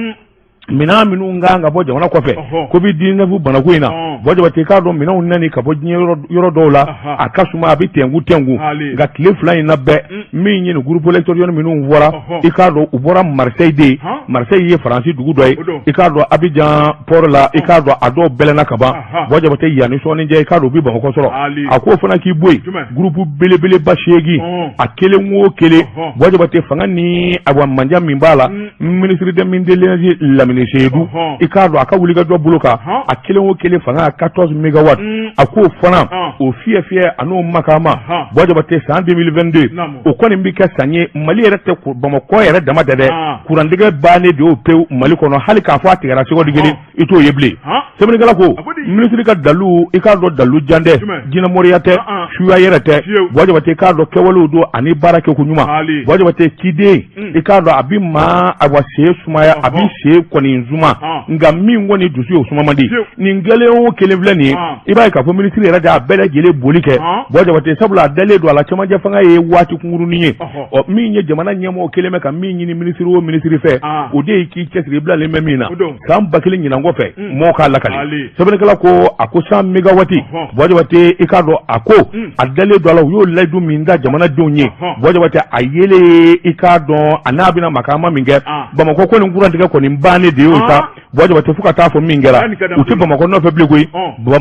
minɛn minnu kan ka bɔ jamana kɔfɛ covid 19 banako in na Buwa Jabate k'a dɔn minɛnw nani ka bɔ diɲɛ yɔrɔ dɔw la a ka suma a bɛ tɛnku tɛnku nka tile 2 in na bɛɛ min ye nin groupe électrogène minnu fɔra i k'a dɔn u bɔra Marseille de Marseille ye Faransi dugu dɔ ye i k'a dɔn Abidjan port la i k'a dɔn a dɔw bɛlɛnna ka ban Buwa Jabate yanni sɔɔni cɛ i k'a dɔn u bɛ Bamakɔ sɔrɔ a k'o fana k'i bɔ yen groupe belebeleba seegin a kelen o kelen Buwa Jabate fanga ni awa manja min b'a la ministre des mines de l'énergie Lamini Seyidu i k'a dɔn a ka wulikajɔ bolo kan a kelen o kelen fanga 14 mégawatts a k'o fana o fiyɛ fiyɛ a n'o makama Buwa Jabate san 2022 o kɔni bɛ kɛ san ye Mali yɛrɛ tɛ Bamakɔ yɛrɛ dama tɛ dɛ kurantigɛ bannen de y'o pewu Mali kɔnɔ hali k'a fɔ a tigɛra seconde kelen i t'o ye bilen sɛbɛnnikɛla ko minisiri ka dalu i k'a dɔn dalu jan tɛ jinɛmoriya tɛ suya yɛrɛ tɛ Buwa Jabate k'a dɔn kɛwalew don ani baara kɛko ɲuman Buwa Jabate ciden i k'a dɔn a bɛ maa awa sen sumaya a bɛ sen kɔni suma nka min kɔni dusu ye o suma man di nin kelen o kelen filɛ nin ye i b'a ye k'a fɔ minisiri yɛrɛ de y'a bɛɛ lajɛlen boli kɛ Buwa Jabate sabula a dalen don a la cɛmancɛ fanga ye waati kunkurunin ye ɔ min ye jamana ɲɛmɔgɔ kelen bɛ ka min ɲini minisiri o minisiri fɛ o de ye k'i cɛsiri bilalen bɛ min na san 1000 ɲinan kɔfɛ mɔgɔw k'a lakali sɛbɛnnikɛla ko a ko 100 mégawatts Buwa Jabate i k'a dɔn a ko a dalen don a la u y'o layidu min da jamanadenw ye Buwa Jabate a yelen i k'a dɔn a n'a bɛna makama min kɛ Bamakɔ ko nin kurantigɛ kɔni bannen de y'o sa Buwa Jabate fo ka taa fɔ min kɛra u tɛ Bamakɔ nɔfɛ bilen koyi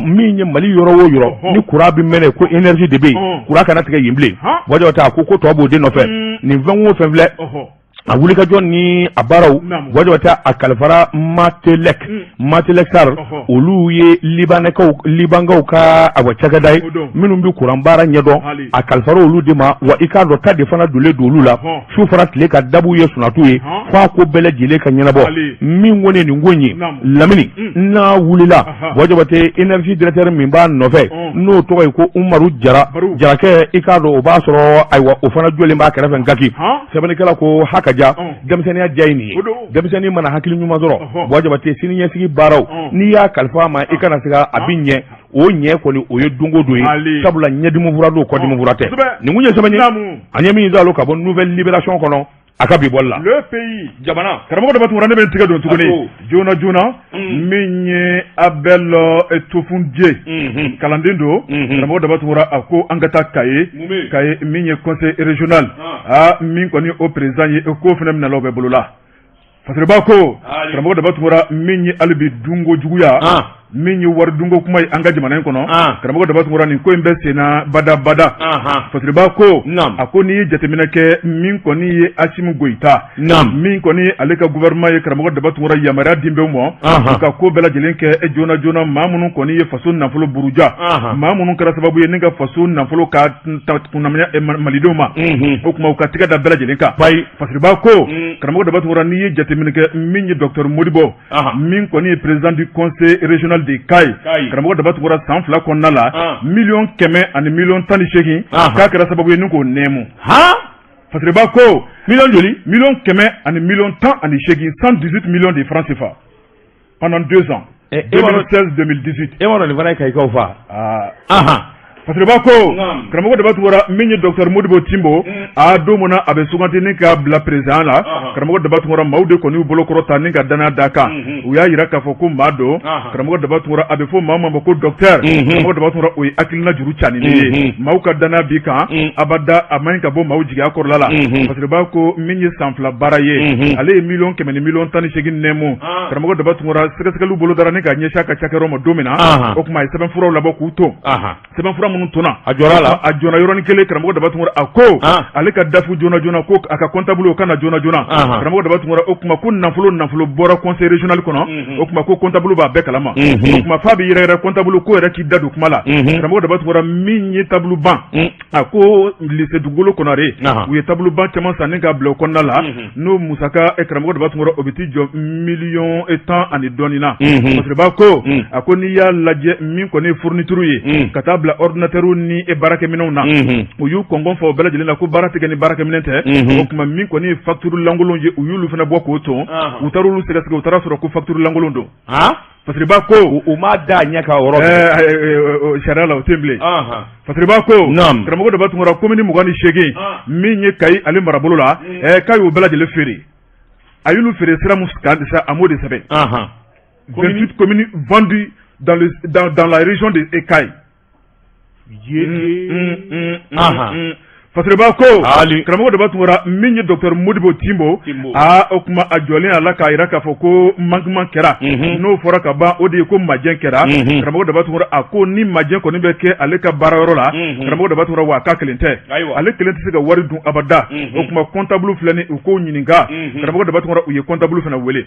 min ye Mali yɔrɔ o yɔrɔ ni kuran bɛ mɛnɛ ko énergie de bɛ yen kuran kana tigɛ yen bilen Buwa Jabate a ko ko tɔ b'o de nɔfɛ nin fɛn o fɛn filɛ a wulikajɔ ni a baaraw Buwa Jabate a kalifara Matelec Matelec SAR olu ye libanɛkaw libankaw ka awa cakɛda ye minnu bɛ kuran baara ɲɛdɔn a kalifara olu de ma wa i k'a dɔn ta de fana donnen don olu la su fara tile kan dabu ye sunatu ye F'a ko bɛɛ lajɛlen ka ɲɛnabɔ. Min kɔni ye nin ko in ye, Lamini, n'a wulila, Buwa Jabate, énergie directeur min b'a nɔfɛ, n'o tɔgɔ ye ko Umaru Jara Jarakɛ, i k'a dɔn o b'a sɔrɔ, ayiwa, o fana jɔlen b'a kɛrɛfɛ Nkaki. Sɛbɛnnikɛla ko hakaja, denmisɛnninya diya ye nin ye. Denmisɛnnin mana hakili ɲuman sɔrɔ, Buwa Jabate, sini ɲɛsigi baaraw, n'i y'a kalifa a ma, i kana siga, a bɛ ɲɛ. O ɲɛ kɔni, o ye don o don ye, sabula ɲɛdimi fura don, kɔdimi fura tɛ. Nin kun ye sɛbɛn ye an ye min zalo ka bɔ Nouvelle Libération kɔnɔ, a ka bi bɔli la. Le Pays, jamana. Karamɔgɔ Daba Tunkara, ne bɛ n tigɛ don tuguni joona joona. Min ye Abel Tofunje, kalanden don, karamɔgɔ Daba Tunkara, a ko an ka taa Kaye. Kaye, min ye conseil régional, aa, min kɔni o président ye, k'o fana minɛla, o bɛ bolo la. Fasiriba ko, karamɔgɔ Daba Tunkara, min ye hali bi dunko juguya, min ye wari dunko kuma ye an ka jamana in kɔnɔ, karamɔgɔ Daba Tunkara, nin ko in bɛ senna badabada. Fasiriba ko, a ko n'i ye jateminɛ kɛ, min kɔni ye Asimi Goyita, min kɔni ale ka gouvernement ye, karamɔgɔ Daba Tunkara, yamaruya di bɛɛ ma u ka ko bɛɛ lajɛlen kɛ joona joona. Maa minnu kɔni ye faso nafolo buruja, maa minnu kɛra sababu ye ni ka faso nafolo ka kunnamaya malidenw ma, o tuma u ka tigɛ da bɛɛ lajɛlen kan. Fasiriba ko, karamɔgɔ Daba Tunkara, n'i ye jateminɛ kɛ, min ye docteur Modibo, min kɔni ye président du conseil régional de Kayi, karamɔgɔ Daba Tunkara, san 2 kɔnɔna la, 118 000 000, k'a kɛra sababu ye ni k'o nɛɛmu. Fasiriba ko Miliyɔn joli? 118 000 000, 118 millions de francs CFA pendant 2 ans, 2016 2018. E m'a dɔn nin fana ye Kayikaw fa. Fasiriba ko, karamɔgɔ Daba Tunkara, min ye docteur Modibo Timbo, a don min na a bɛ suganti ni k'a bila président la, karamɔgɔ Daba Tunkara, maaw de kɔni y'u bolo kɔrɔta ni ka danaya d'a kan. U y'a jira k'a fɔ ko maa don, karamɔgɔ Daba Tunkara, a bɛ fɔ maa ma ko docteur, karamɔgɔ Daba Tunkara, o ye hakilina juru caninen ye. Maaw ka danaya b'i kan abada, a man ɲi ka bɔ maaw jigiya kɔrɔla la. Fasiriba ko, min ye san 2 baara ye, ale ye 118 000 000 nɛɛmu. Karamɔgɔ Daba Tunkara, sɛgɛsɛgɛliw bolo dara ni ka ɲɛsin a ka cakɛyɔrɔ ma don min na, o tuma a ye sɛbɛnfuraw labɔ k'u to. Sɛbɛnfura minnu tonna, a jɔra la. A jɔna yɔrɔnin kelen. Karamɔgɔ Daba Tunkara, a ko ale ka DAF joona joona, ko a ka comptable ka na joona joona. Karamɔgɔ Daba Tunkara, o tuma ko nafolo bɔra conseil régional kɔnɔ, o tuma ko comptable b'a bɛɛ kalama. O tuma f'a bɛ yɛrɛ yɛrɛ, comptable ko yɛrɛ k'i da don kuma la. Karamɔgɔ Daba Tunkara, min ye tableau banc, a ko lycée Dugukolo Konare, u ye tableau banc caman san ni ka bila o kɔnɔna la, n'o musaka, karamɔgɔ Daba Tunkara, o bɛ t'i jɔ miliyɔn 10 ani dɔɔnin na. Fasiriba ko, a ko n'i y'a lajɛ, min kɔni ye fourniture ye ka taa bila ordinateur ni baarakɛminɛnw na, u y'u kɔngɔn fɔ o bɛɛ lajɛlen na ko baara tɛ kɛ ni baarakɛminɛn tɛ. O tuma min kɔni ye facture lankolon ye, u y'olu fana bɔ k'o ton. U taara olu sɛgɛsɛgɛ, u taara sɔrɔ ko facture lankolon don. Fasiriba ko U m'a da ɲɛ kan o yɔrɔ. Sariya la, o tɛ yen bilen. Fasiriba ko, karamɔgɔ Daba Tunkara, commune 28 min ye Kayi ale marabolo la, k'a y'o bɛɛ lajɛlen feere. A y'olu feere sira min kan sa, a m'o de sɛbɛn. 28 communes vendues dans la région de Kayes. Fasiriba ko, karamɔgɔ Daba Tunkara, min ye docteur Modibo Timbo, aa, o tuma a jɔlen a la k'a jira k'a fɔ ko manquement kɛra. N'o fɔra ka ban, o de ye ko majɛ kɛra. Karamɔgɔ Daba Tunkara, a ko ni majɛ kɔni bɛ kɛ ale ka baarayɔrɔ la, karamɔgɔ Daba Tunkara, wa a k'a kelen tɛ, ale kelen tɛ se ka wari dun abada. O tuma comptable filɛ nin, u k'o ɲininka. Karamɔgɔ Daba Tunkara, u ye comptable fana wele.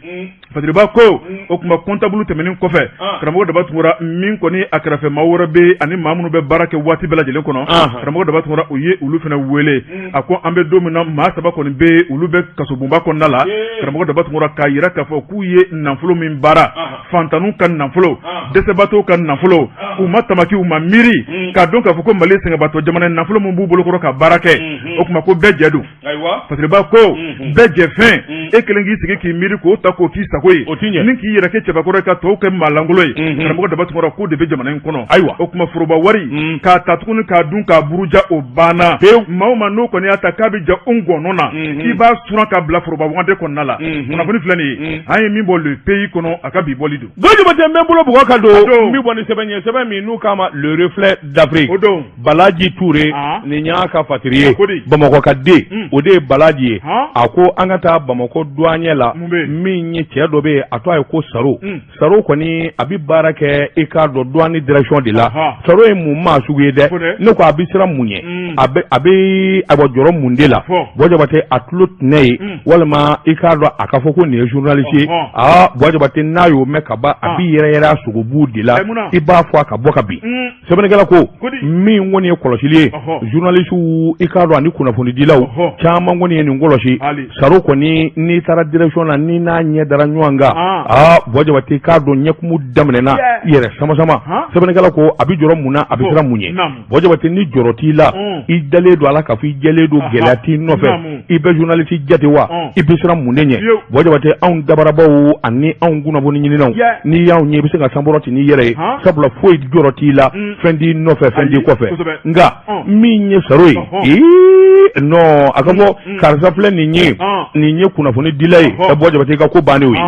Fasiriba ko, o tuma comptable tɛmɛnen kɔfɛ, karamɔgɔ Daba Tunkara, min kɔni a kɛrɛfɛ maa wɛrɛ bɛ ani maa minnu bɛ baara kɛ waati bɛɛ lajɛlen kɔnɔ, karamɔgɔ Daba Tunkara, u ye olu fana wele. A ko an bɛ don min na, maa saba kɔni bɛ, olu bɛ kasobonba kɔnɔna la, karamɔgɔ Daba Tunkara, k'a jira k'a fɔ k'u ye nafolo min baara, fantanw ka nafolo, dɛsɛbaatɔw ka nafolo, u ma tamaki, u ma miiri k'a dɔn k'a fɔ ko Mali ye sɛgɛnbatɔ jamana ye, nafolo min b'u bolokɔrɔ ka baara kɛ, o tuma ko bɛɛ jɛ don. Fasiriba ko bɛɛ jɛ fɛn, e kelen k'i sigi k'i miiri k'o ta k'o k'i sago ye ni k'i yɛrɛ kɛ cɛbakɔrɔ ye ka tɔw kɛ maalankolon ye, karamɔgɔ Daba Tunkara, k'o de bɛ jamana in kɔnɔ. O tuma foroba wari k'a ta tuguni k'a dun k'a buruja, o banna. Maa o maa n'o kɔni y'a ta k'a bɛ ja o ngɔnɔ na, k'i b'a suran ka bila foroba wagande kɔnɔna la. Kunnafoni filɛ nin ye, an ye min bɔ Le Pays kɔnɔ, a ka bi bɔli don. Jabate, n bɛ n bolo bugɔ ka don, n bɛ bɔ ni sɛbɛn ye, sɛbɛn min n'u k'a ma Le Reflet d'Afrique. O don. Balaji Ture, nin y'a ka fatiri ye, Bamakɔ ka den, o de ye Balaji ye. A ko an ka taa Bamakɔ douanier la. Min ye cɛ dɔ bɛ yen, a tɔgɔ ye ko Saro. Saro kɔni, a bɛ baara kɛ, i k'a dɔn, douane direction de la. Saro ye mun maa sugu ye dɛ? Ne ko a bɛ siran mun ɲɛ? A bɛ bɛ a bɔ jɔrɔ mun de la? Buwa Jabate, a tulo tɛnɛ ye walima i k'a dɔn a ka fɔ ko nin ye journaliste ye. Aa, Buwa Jabate, n'a y'o mɛn ka ban, a b'i yɛrɛ yɛrɛ a sogobu de la, i b'a fɔ a ka bɔ ka bin. Sɛbɛnnikɛla ko min kɔni ye kɔlɔsili ye, journalistew, i k'a dɔn, ani kunnafonidilaw caman kɔni ye nin kɔlɔsi. Saro kɔni, n'i taara direction na, ni n'a ɲɛ dara ɲɔgɔn kan, aa, Buwa Jabate, i k'a dɔn ɲɛkumu daminɛna yɛrɛ sama sama. Sɛbɛnnikɛla ko a bɛ jɔrɔ mun na, a bɛ siran mun ɲɛ? Buwa Jabate, ni jɔrɔ t'i la, i dalen don a la k'a fɔ i jɛlen don, gɛlɛya t'i nɔfɛ, i bɛ journaliste jate wa, i bɛ siran mun de ɲɛ? Buwa Jabate, anw dabarabaw ani anw kunnafoni ɲininaw, n'i y'anw ye, i bɛ se ka sanbɔrɔ ci n'i yɛrɛ ye, sabula foyi jɔrɔ t'i la, fɛn t'i nɔfɛ, fɛn t'i kɔfɛ. Nka min ye Saro ye, ee non, a ka fɔ karisa filɛ nin ye, nin ye kunnafoni dila ye, Buwa Jabate, i ka ko bannen o ye.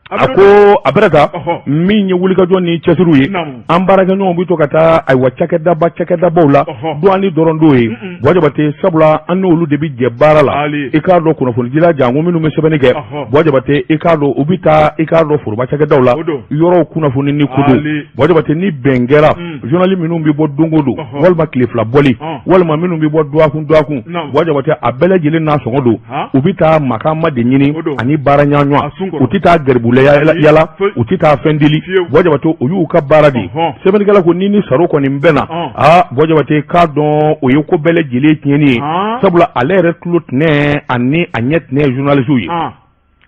A ko a bɛrɛ ta min ye wulikajɔ ni cɛsiriw ye, an baarakɛɲɔgɔnw bɛ to ka taa, ayiwa, cakɛdaba cakɛdabaw la, douane dɔrɔn t'o ye, Buwa Jabate, sabula an n'olu de bɛ jɛ baara la. I k'a dɔn kunnafonidila janko minnu bɛ sɛbɛnni kɛ, Buwa Jabate, i k'a dɔn u bɛ taa, i k'a dɔn, foroba cakɛdaw la, yɔrɔw kunnafoni ni ko don. Buwa Jabate, ni bɛn kɛra, journal minnu bɛ bɔ don o don walima tile fila bɔli walima minnu bɛ bɔ dɔgɔkun dɔgɔkun, Buwa Jabate, a bɛɛ lajɛlen n'a sɔngɔ don. U bɛ taa makama de ɲini ani baara ɲɔgɔn, u tɛ taa garibula yala, u tɛ taa fɛn deli. Buwa Jabate, o y'u ka baara de ye. Sɛbɛnnikɛla ko ni ni Saro kɔni bɛnna, aa, Buwa Jabate, k'a dɔn o ye ko bɛɛ lajɛlen tiɲɛni ye, sabula ale yɛrɛ tulo tɛnɛ ani a ɲɛ tɛnɛ ye journalistew ye.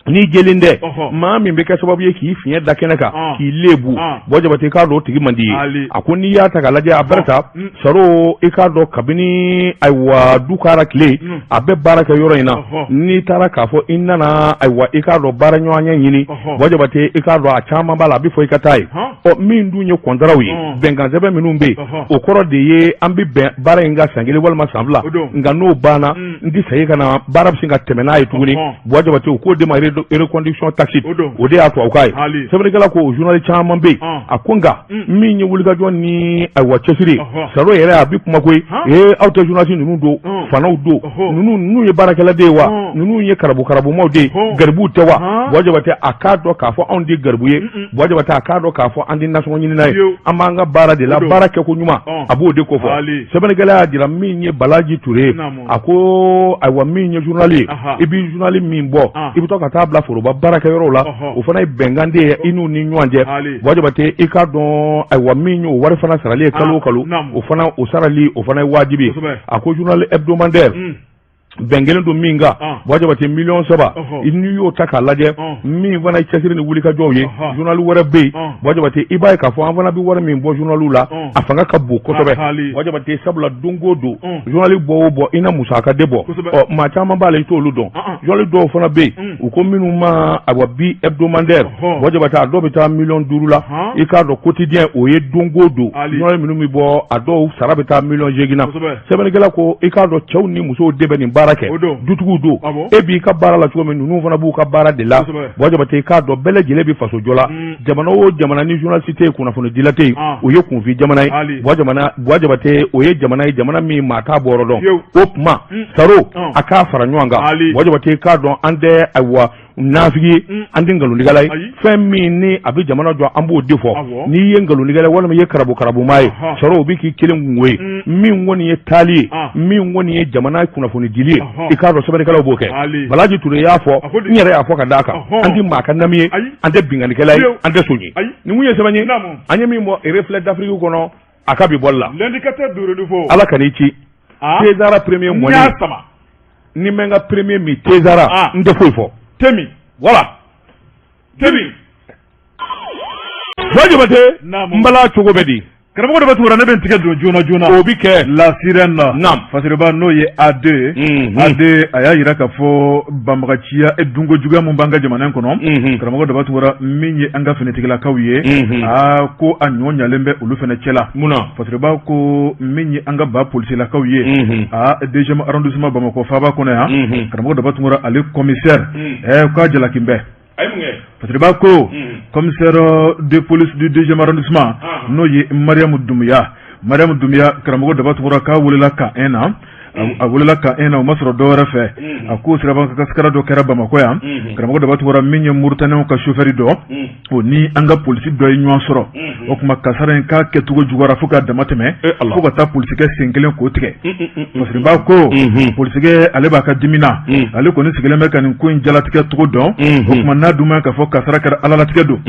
N'i jɛlen tɛ, maa min bɛ kɛ sababu ye k'i fiɲɛ da kɛnɛ kan, k'i lebu, Buwa Jabate, k'a dɔn o tigi man di ye. A ko n'i y'a ta k'a lajɛ, a bɛrɛ ta Saro, i k'a dɔn kabini, ayiwa, du kara tile, a bɛ baara kɛ yɔrɔ in na. N'i taara k'a fɔ i nana, ayiwa, i k'a dɔn baara ɲɔgɔnya ɲini, Buwa Jabate, i k'a dɔn a caman b'a la, a bɛ fɔ i ka taa yen. Ɔ, min dun ye kɔntaraw ye, bɛnkansɛbɛn minnu bɛ yen, o kɔrɔ de ye an bɛ bɛn baara in kan san kelen walima san 2, nka n'o banna, n tɛ segin ka na, baara bɛ se ka tɛmɛ n'a ye tuguni. Buwa Jabate, o k'o de ma reconduction tacite, o de y'a tubabukan ye. Sɛbɛnnikɛla ko o journal caman bɛ yen. A ko nka min ye wulikajɔ ni, ayiwa, cɛsiri ye, Saro yɛrɛ a bɛ kuma koyi: ee, aw tɛ journaliste ninnu don, fanaw don, ninnu ye baarakɛla de ye wa, ninnu ye karabu karabumaw de ye, garibuw tɛ wa? Buwa Jabate, a k'a dɔn k'a fɔ anw tɛ garibu ye. Buwa Jabate, a k'a dɔn k'a fɔ an tɛ nasɔngɔ ɲinina ye, an b'an ka baara de la, baara kɛko ɲuman, a b'o de kofɔ. Sɛbɛnnikɛla y'a jira min ye Balaji Ture ye, a ko ayiwa, min ye journal ye, i bɛ journal min bɔ, i bɛ to ka taa bila foroba baarakɛyɔrɔw la, o fana ye bɛnkan de ye i n'u ni ɲɔgɔn cɛ. Buwa Jabate, i k'a dɔn, ayiwa, min ye o wari fana sarali ye kalo o kalo, o fana o sarali, o fana ye wajibi ye. A ko journal hebdomadaire, bɛn kelen don min kan, Buwa Jabate, miliyɔn 3, n'i y'o ta k'a lajɛ, min fana ye cɛsiri ni wulikajɔw ye, journal wɛrɛ bɛ yen, Buwa Jabate, i b'a ye k'a fɔ an fana bɛ wari min bɔ journal la, a fanga ka bon kosɛbɛ, Buwa Jabate, sabula don o don journal bɔ o bɔ, i na musaka de bɔ. Ɔ, maa caman b'a la, i t'olu dɔn. Journal dɔw fana bɛ yen, u ko minnu ma, ayiwa, bi hebdomadaire, Buwa Jabate, a dɔw bɛ taa miliyɔn 5 la. I k'a dɔn quotidien, o ye don o don journal minnu bɛ bɔ, a dɔw sara bɛ taa miliyɔn 8 na. Sɛbɛnnikɛla ko i k'a dɔn cɛw ni musow de bɛ nin baara kɛ, dutigiw don. E b'i ka baara la cogo min, ninnu fana b'u ka baara de la. Buwa Jabate, i k'a dɔn bɛɛ lajɛlen bɛ faso jɔ la. Jamana o jamana ni journaliste tɛ yen, kunnafonidila tɛ yen, o ye kunfin jamana ye. Buwa Jabate, o ye jamana ye, jamana min maa t'a bɔyɔrɔ dɔn. O tuma Saro, a k'a fara ɲɔgɔn kan. Buwa Jabate, i k'a dɔn an tɛ, ayiwa, nafigi ye, an tɛ nkalontigɛla ye. Fɛn min ni a bɛ jamana jɔ, an b'o de fɔ. N'i ye nkalontigɛla walima i ye karabu karabumaa ye, Saro, o bɛ k'i kelen kungo ye. Min kɔni ye taali ye, min kɔni ye jamana kunnafoni dili ye, i k'a dɔn sɛbɛnnikɛlaw b'o kɛ. Balaji Ture y'a fɔ, n yɛrɛ y'a fɔ ka d'a kan, an tɛ maa ka nami ye, an tɛ binkannikɛla ye, an tɛ son ye. Nin kun ye sɛbɛn ye an ye min bɔ Reflet d'Afrique kɔnɔ a ka bi bɔli la. Ala ka n'i ci Tezara premier mɔni, ni n bɛ n ka premier min Tezara, n tɛ foyi fɔ. Temi. Voilà, Temi. Buwa Jabate, n bala cogo bɛ di? Karamɔgɔ dɔ bɛ tugura, ne bɛ n tigɛ don joona joona. O bɛ kɛ. La Sirène. Naam. Fasiriba, n'o ye A2. A2, a y'a jira k'a fɔ banbagaciya dunko juguya min b'an ka jamana in kɔnɔ. Karamɔgɔ daba tugura, min ye an ka finitigilakaw ye. Aa, ko a ɲɔ ɲalen bɛ olu fana cɛla. Mun na? Fasiriba ko min ye an ka ba polisilakaw ye. Aa, deuxième arrondissement, Bamakɔ faaba kɔnɔ yan. Karamɔgɔ daba tugura, ale commissaire. Ɛɛ, k'a jalaki bɛ. Fasiriba ko commissaire de police du deuxième arrondissement, n'o ye Mariamu Dunbiya, Mariamu Dunbiya, karamɔgɔ daba tugura, k'a welela ka un na. A welela camp 1 na, o ma sɔrɔ dɔwɛrɛ fɛ. A ko sirabakan kasara dɔ kɛra Bamakɔ yan, karamɔgɔ Daba Tunkara, min ye Mauritanienw ka chauffeur dɔ, o ni an ka polisi dɔ ye ɲɔgɔn sɔrɔ. O tuma kasara in k'a kɛcogo juguyara fo ka dama tɛmɛ, fo ka taa polisikɛ sen kelen k'o tigɛ. Fasiriba ko polisikɛ, ale b'a ka dimi na, ale kɔni sigilen bɛ ka nin ko in jalatigɛ cogo dɔn. O tuma n'a dun ma k'a fɔ kasara kɛra, alalatigɛ don,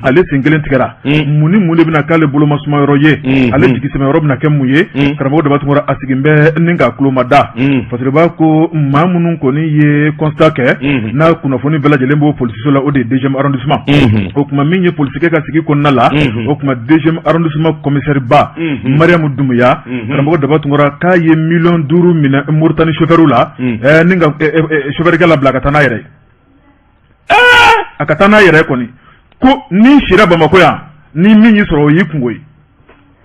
ale sen kelen tigɛra, mun ni mun de bɛna k'ale bolomasuma yɔrɔ ye? Ale jigi sɛmɛ yɔrɔ bɛna kɛ mun ye? Karamɔgɔ Daba Tunkara, a sigin bɛ ni k'a tulo mada. Fasiriba ko maa minnu kɔni ye constat kɛ, n'a kunnafoni bɛɛ lajɛlen b'o polisiso la, o de ye deuxième arrondissement. O tuma min ye polisikɛ ka sigi kɔnɔna la, o tuma deuxième arrondissement commissaire ba Mariamu Dumuya, karamɔgɔ Daba Tunkara, k'a ye miliyɔn 5 minɛ Mauritanie chauffeur la ni ka chauffeur kɛ labila ka taa n'a yɛrɛ ye. A ka taa n'a yɛrɛ kɔni ko n'i sira Bamakɔ yan, ni min y'i sɔrɔ, o y'i kungo ye.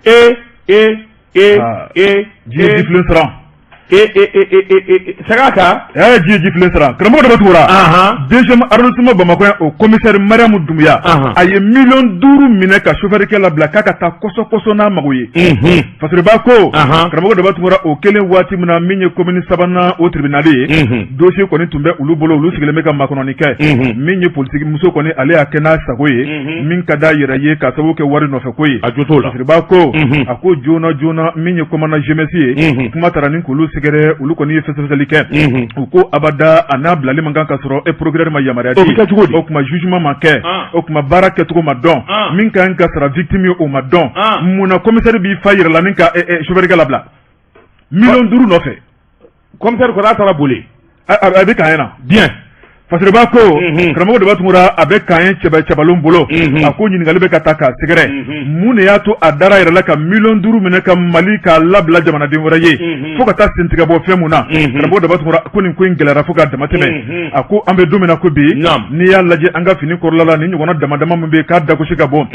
E e e e ji ye jifilen siran. E e e e e saga kan. Ji ye jifilen siran, karamɔgɔ Daba Tunkara. Deuxième arrondissement Bamakɔ yan, o commissaire Mariamu Dumuya, a ye miliyɔn 5 minɛ ka chauffeur kɛ labila k'a ka taa kɔsɔ kɔsɔ n'a mago ye. Fasiriba ko, karamɔgɔ Daba Tunkara, o kelen waati min na, min ye commune sabanan o tribunal ye, dossier kɔni tun bɛ olu bolo, olu sigilen bɛ ka makɔnɔni kɛ. Min ye politique muso kɔni, ale y'a kɛ n'a sago ye, min ka d'a yɛrɛ ye, ka sababu kɛ wari nɔfɛ ko ye. A jo t'o la. Fasiriba ko a ko joona joona, min ye commandant GMS ye, kuma taara ni k'olu sɛgɛrɛ, olu kɔni ye fɛsɛfɛsɛli kɛ. U ko abada, a n'a bilali man kan ka sɔrɔ e procureur ma yamaruya di. O bɛ kɛ cogo di? O tuma jugement ma kɛ, o tuma baara kɛcogo ma dɔn, min ka kan ka sara victime ye, o ma dɔn. Munna commissaire b'i fa yɛrɛ la ni ka chauffeur kɛ labila miliyɔn 5 nɔfɛ? Commissaire kɔni, a taara boli. A bɛ camp 1 na. Bien. Fasiriba ko, karamɔgɔ Daba Tunkara, a bɛ camp 1 cɛbɛ cɛbalon bolo. A ko ɲininkali bɛ ka taa k'a sɛgɛrɛ, mun de y'a to a dara yɛrɛ la ka miliyɔn 5 minɛ ka Mali k'a labila jamanaden wɛrɛ ye, fo ka taa sentigɛ bɔ fɛn mun na? Karamɔgɔ Daba Tunkara ko nin ko in gɛlɛyara fo k'a dama tɛmɛ. A ko an bɛ don min na ko bi, n'i y'a lajɛ an ka fini kɔrɔla la, ni ɲɔgɔnna dama dama min bɛ yen k'a dagosi ka bɔ.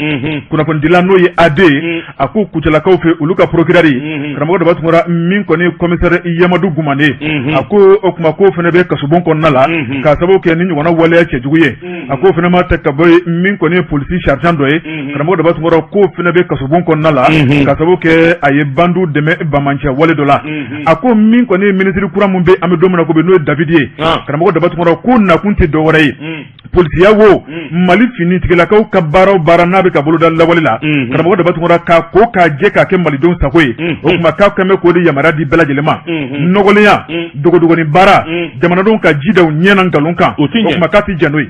Kunnafonidila n'o ye AD ye, a ko Kucalakaw fɛ, olu ka procureur, karamɔgɔ Daba Tunkara, min kɔni ye commissaire Yamadu Gumane, a ko o tuma k'o fana bɛ kasobon kɔnɔna la k'a sababu kɛ ni ɲɔgɔnna waleya cɛjugu ye. A k'o fana ma ta ka bɔ yen, min kɔni ye polisi sergent dɔ ye, karamɔgɔ Daba Tunkara, k'o fana bɛ kasobon kɔnɔna la k'a sababu kɛ a ye bandiw dɛmɛ banbaanciya wale dɔ la. A ko min kɔni ye minisiri kura min bɛ, an bɛ don min na ko bi, n'o ye David ye, karamɔgɔ Daba Tunkara, ko nakun tɛ dɔwɛrɛ ye, polisiya wo, Mali finitigilakaw ka baara o baara n'a bɛ ka boloda lawale la, karamɔgɔ Daba Tunkara, k'a ko k'a jɛ k'a kɛ malidenw sago ye. O tuma k'a kɛn bɛ k'o de yamaruya di bɛɛ lajɛlen ma. Nɔgɔlenya, dogodogonin baara, jamanadenw ka ji da u ɲɛ na nkalon kan, o tuma k'a tɛ jɛn n'o ye.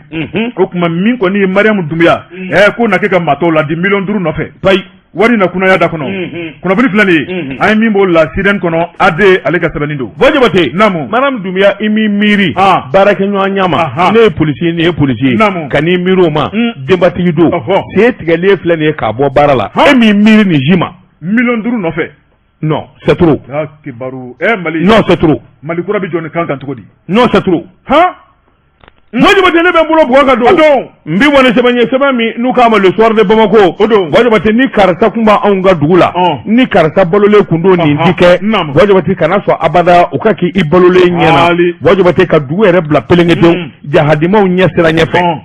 O tuma min kɔni ye Mariamu Dunbiya, k'o na kɛ ka maa tɔw ladi miliyɔn 5 nɔfɛ. Payi. Wari na kunaya da kɔnɔ. Kunnafoni filɛ nin ye, an ye min b'o la Sirène kɔnɔ, AD ale ka sɛbɛnni don. Buwa Jabate. Naamu. Mariam Dunbiya, i m'i miiri baarakɛɲɔgɔnya ma, ne ye polisi ye, nin ye polisi ye. Naamu. Ka n'i miiri o ma, denbatigi don, sen tigɛlen filɛ nin ye k'a bɔ baara la, e m'i miiri nin si ma? Miliyɔn 5 nɔfɛ. Non, c'est trop. Ah, kibaru eh Mali. Non, c'est trop. Mali kura bɛ jɔ nin kan kan cogo di? Non, c'est trop. Han. Buwa Jabate, ne bɛ n bolo bugɔ ka don, n bɛ bɔ ni sɛbɛn ye, sɛbɛn min n'u k'a ma Le Soir de Bamako. O don. Buwa Jabate, ni karisa kun b'anw ka dugu la, ni karisa balolen kun don, nin ti kɛ. Buwa Jabate, kana sɔn abada u ka k'i balolen ɲɛna. Buwa Jabate, ka dugu yɛrɛ bila pelenkedenw jahadimaw ɲɛ sira ɲɛfɛ.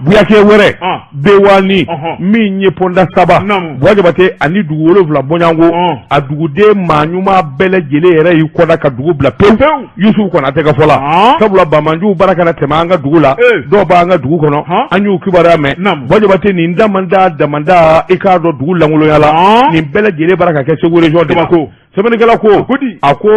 Buyakɛ wɛrɛ Bewani, min ye pɔnda saba, Buwa Jabate, ani dugu wolonwula bɔɲɔgɔnko, a duguden maa ɲuman bɛɛ lajɛlen yɛrɛ y'i kɔda ka dugu bila pewu. Yusufu Konatɛ ka fɔ la, sabula banbaanciw bara ka na tɛmɛ an ka dugu la, dɔw b'an ka dugu kɔnɔ, an y'u kibaruya mɛn. Buwa Jabate, nin damanda damanda, i k'a dɔn dugu lankolonya la, nin bɛɛ lajɛlen bara ka kɛ Segu région de la. Sɛbɛnnikɛla ko, a ko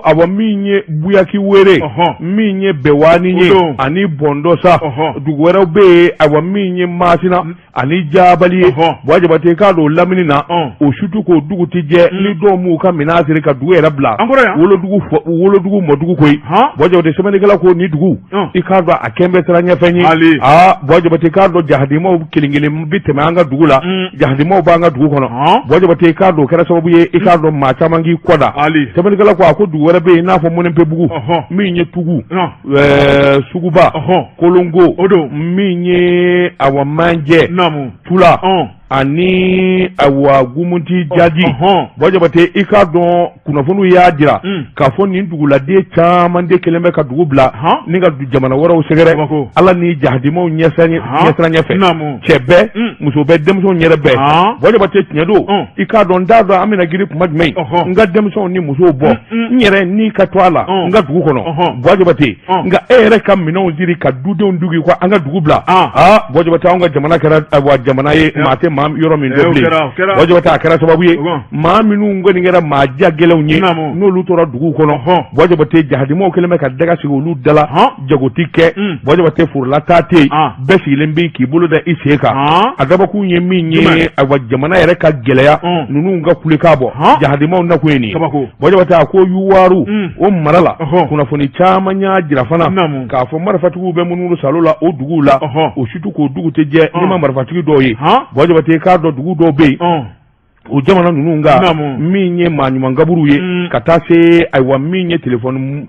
awɔ, min ye Buyaki Were, min ye Bewani ye, ani Bɔndɔsa, dugu wɛrɛw bɛ yen, awa, min ye Masina ani Jabali ye. Buwa Jabate, k'a don lamini na, o sutu k'o dugu tɛ jɛ ni dɔw m'u ka minɛn siri ka dugu yɛrɛ bila wolodugu wolodugu mɔdugu koyi. Buwa Jabate, sɛbɛnnikɛla ko ni dugu, i k'a dɔn a kɛn bɛ siran ɲɛfɛn ye. Aa, Buwa Jabate, k'a dɔn jahadimaw kelen kelen bɛ tɛmɛ an ka dugu la, jahadimaw b'an ka dugu kɔnɔ. Buwa Jabate, i k'a dɔn o kɛra sababu ye, i k'a dɔn maa caman k'i kɔ da. Sɛbɛnnikɛla ko, a ko dugu wɛrɛ bɛ yen i n'a fɔ Mɔnɛnpebugu, min ye Tugu, Suguba, Kolongo, min ye awa Manjɛ, Tula. Ani ayiwa Gumuti Jaji Buwa Jabate, i k'a dɔn kunnafoniw y'a jira k'a fɔ nin duguladen caman de kɛlen bɛ ka dugu bila ni ka jamana wɛrɛw sɛgɛrɛ Ala ni jahadimaw ɲɛsiranɲɛ fɛ. Cɛ bɛɛ, muso bɛɛ, denmisɛnw yɛrɛ bɛɛ. Buwa Jabate, tiɲɛ don, i k'a dɔn n t'a dɔn an bɛna girin kuma jumɛn n ka denmisɛnw ni musow bɔ n yɛrɛ ni ka to a la n ka dugu kɔnɔ. Buwa Jabate, nka e yɛrɛ ka minɛnw siri ka dudenw dugu ko an ka dugu bila. Aa, Buwa Jabate, anw ka jamana kɛra ayiwa jamana ye maa tɛ maa yɔrɔ min dɔn bilen. Buwa Jabate, a kɛra sababu ye maa minnu kɔni kɛra maa ja gɛlɛnw ye, n'olu tora dugu kɔnɔ, Buwa Jabate, jahadimaw kɛlen bɛ ka daga sigi olu da la, jago ti kɛ. Buwa Jabate, forolataa tɛ yen, bɛɛ sigilen bɛ k'i bolo da i sen kan. A dabɔkun ye min ye, ayiwa, jamana yɛrɛ ka gɛlɛya, ninnu ka kulekan bɔ, jahadimaw nakun ye nin ye. Buwa Jabate, a ko Yuwaru o mara la, kunnafoni caman y'a jira fana k'a fɔ marifatigiw bɛ munumunu salo la o duguw la, o surtout k'o dugu tɛ jɛ n'i ma marifatigi dɔw ye. Buwa Jabate, k'a dɔn dugu dɔw bɛ yen o jamana ninnu kan, min ye maa ɲuman kaburu ye, ka taa se ayiwa min ye telefɔni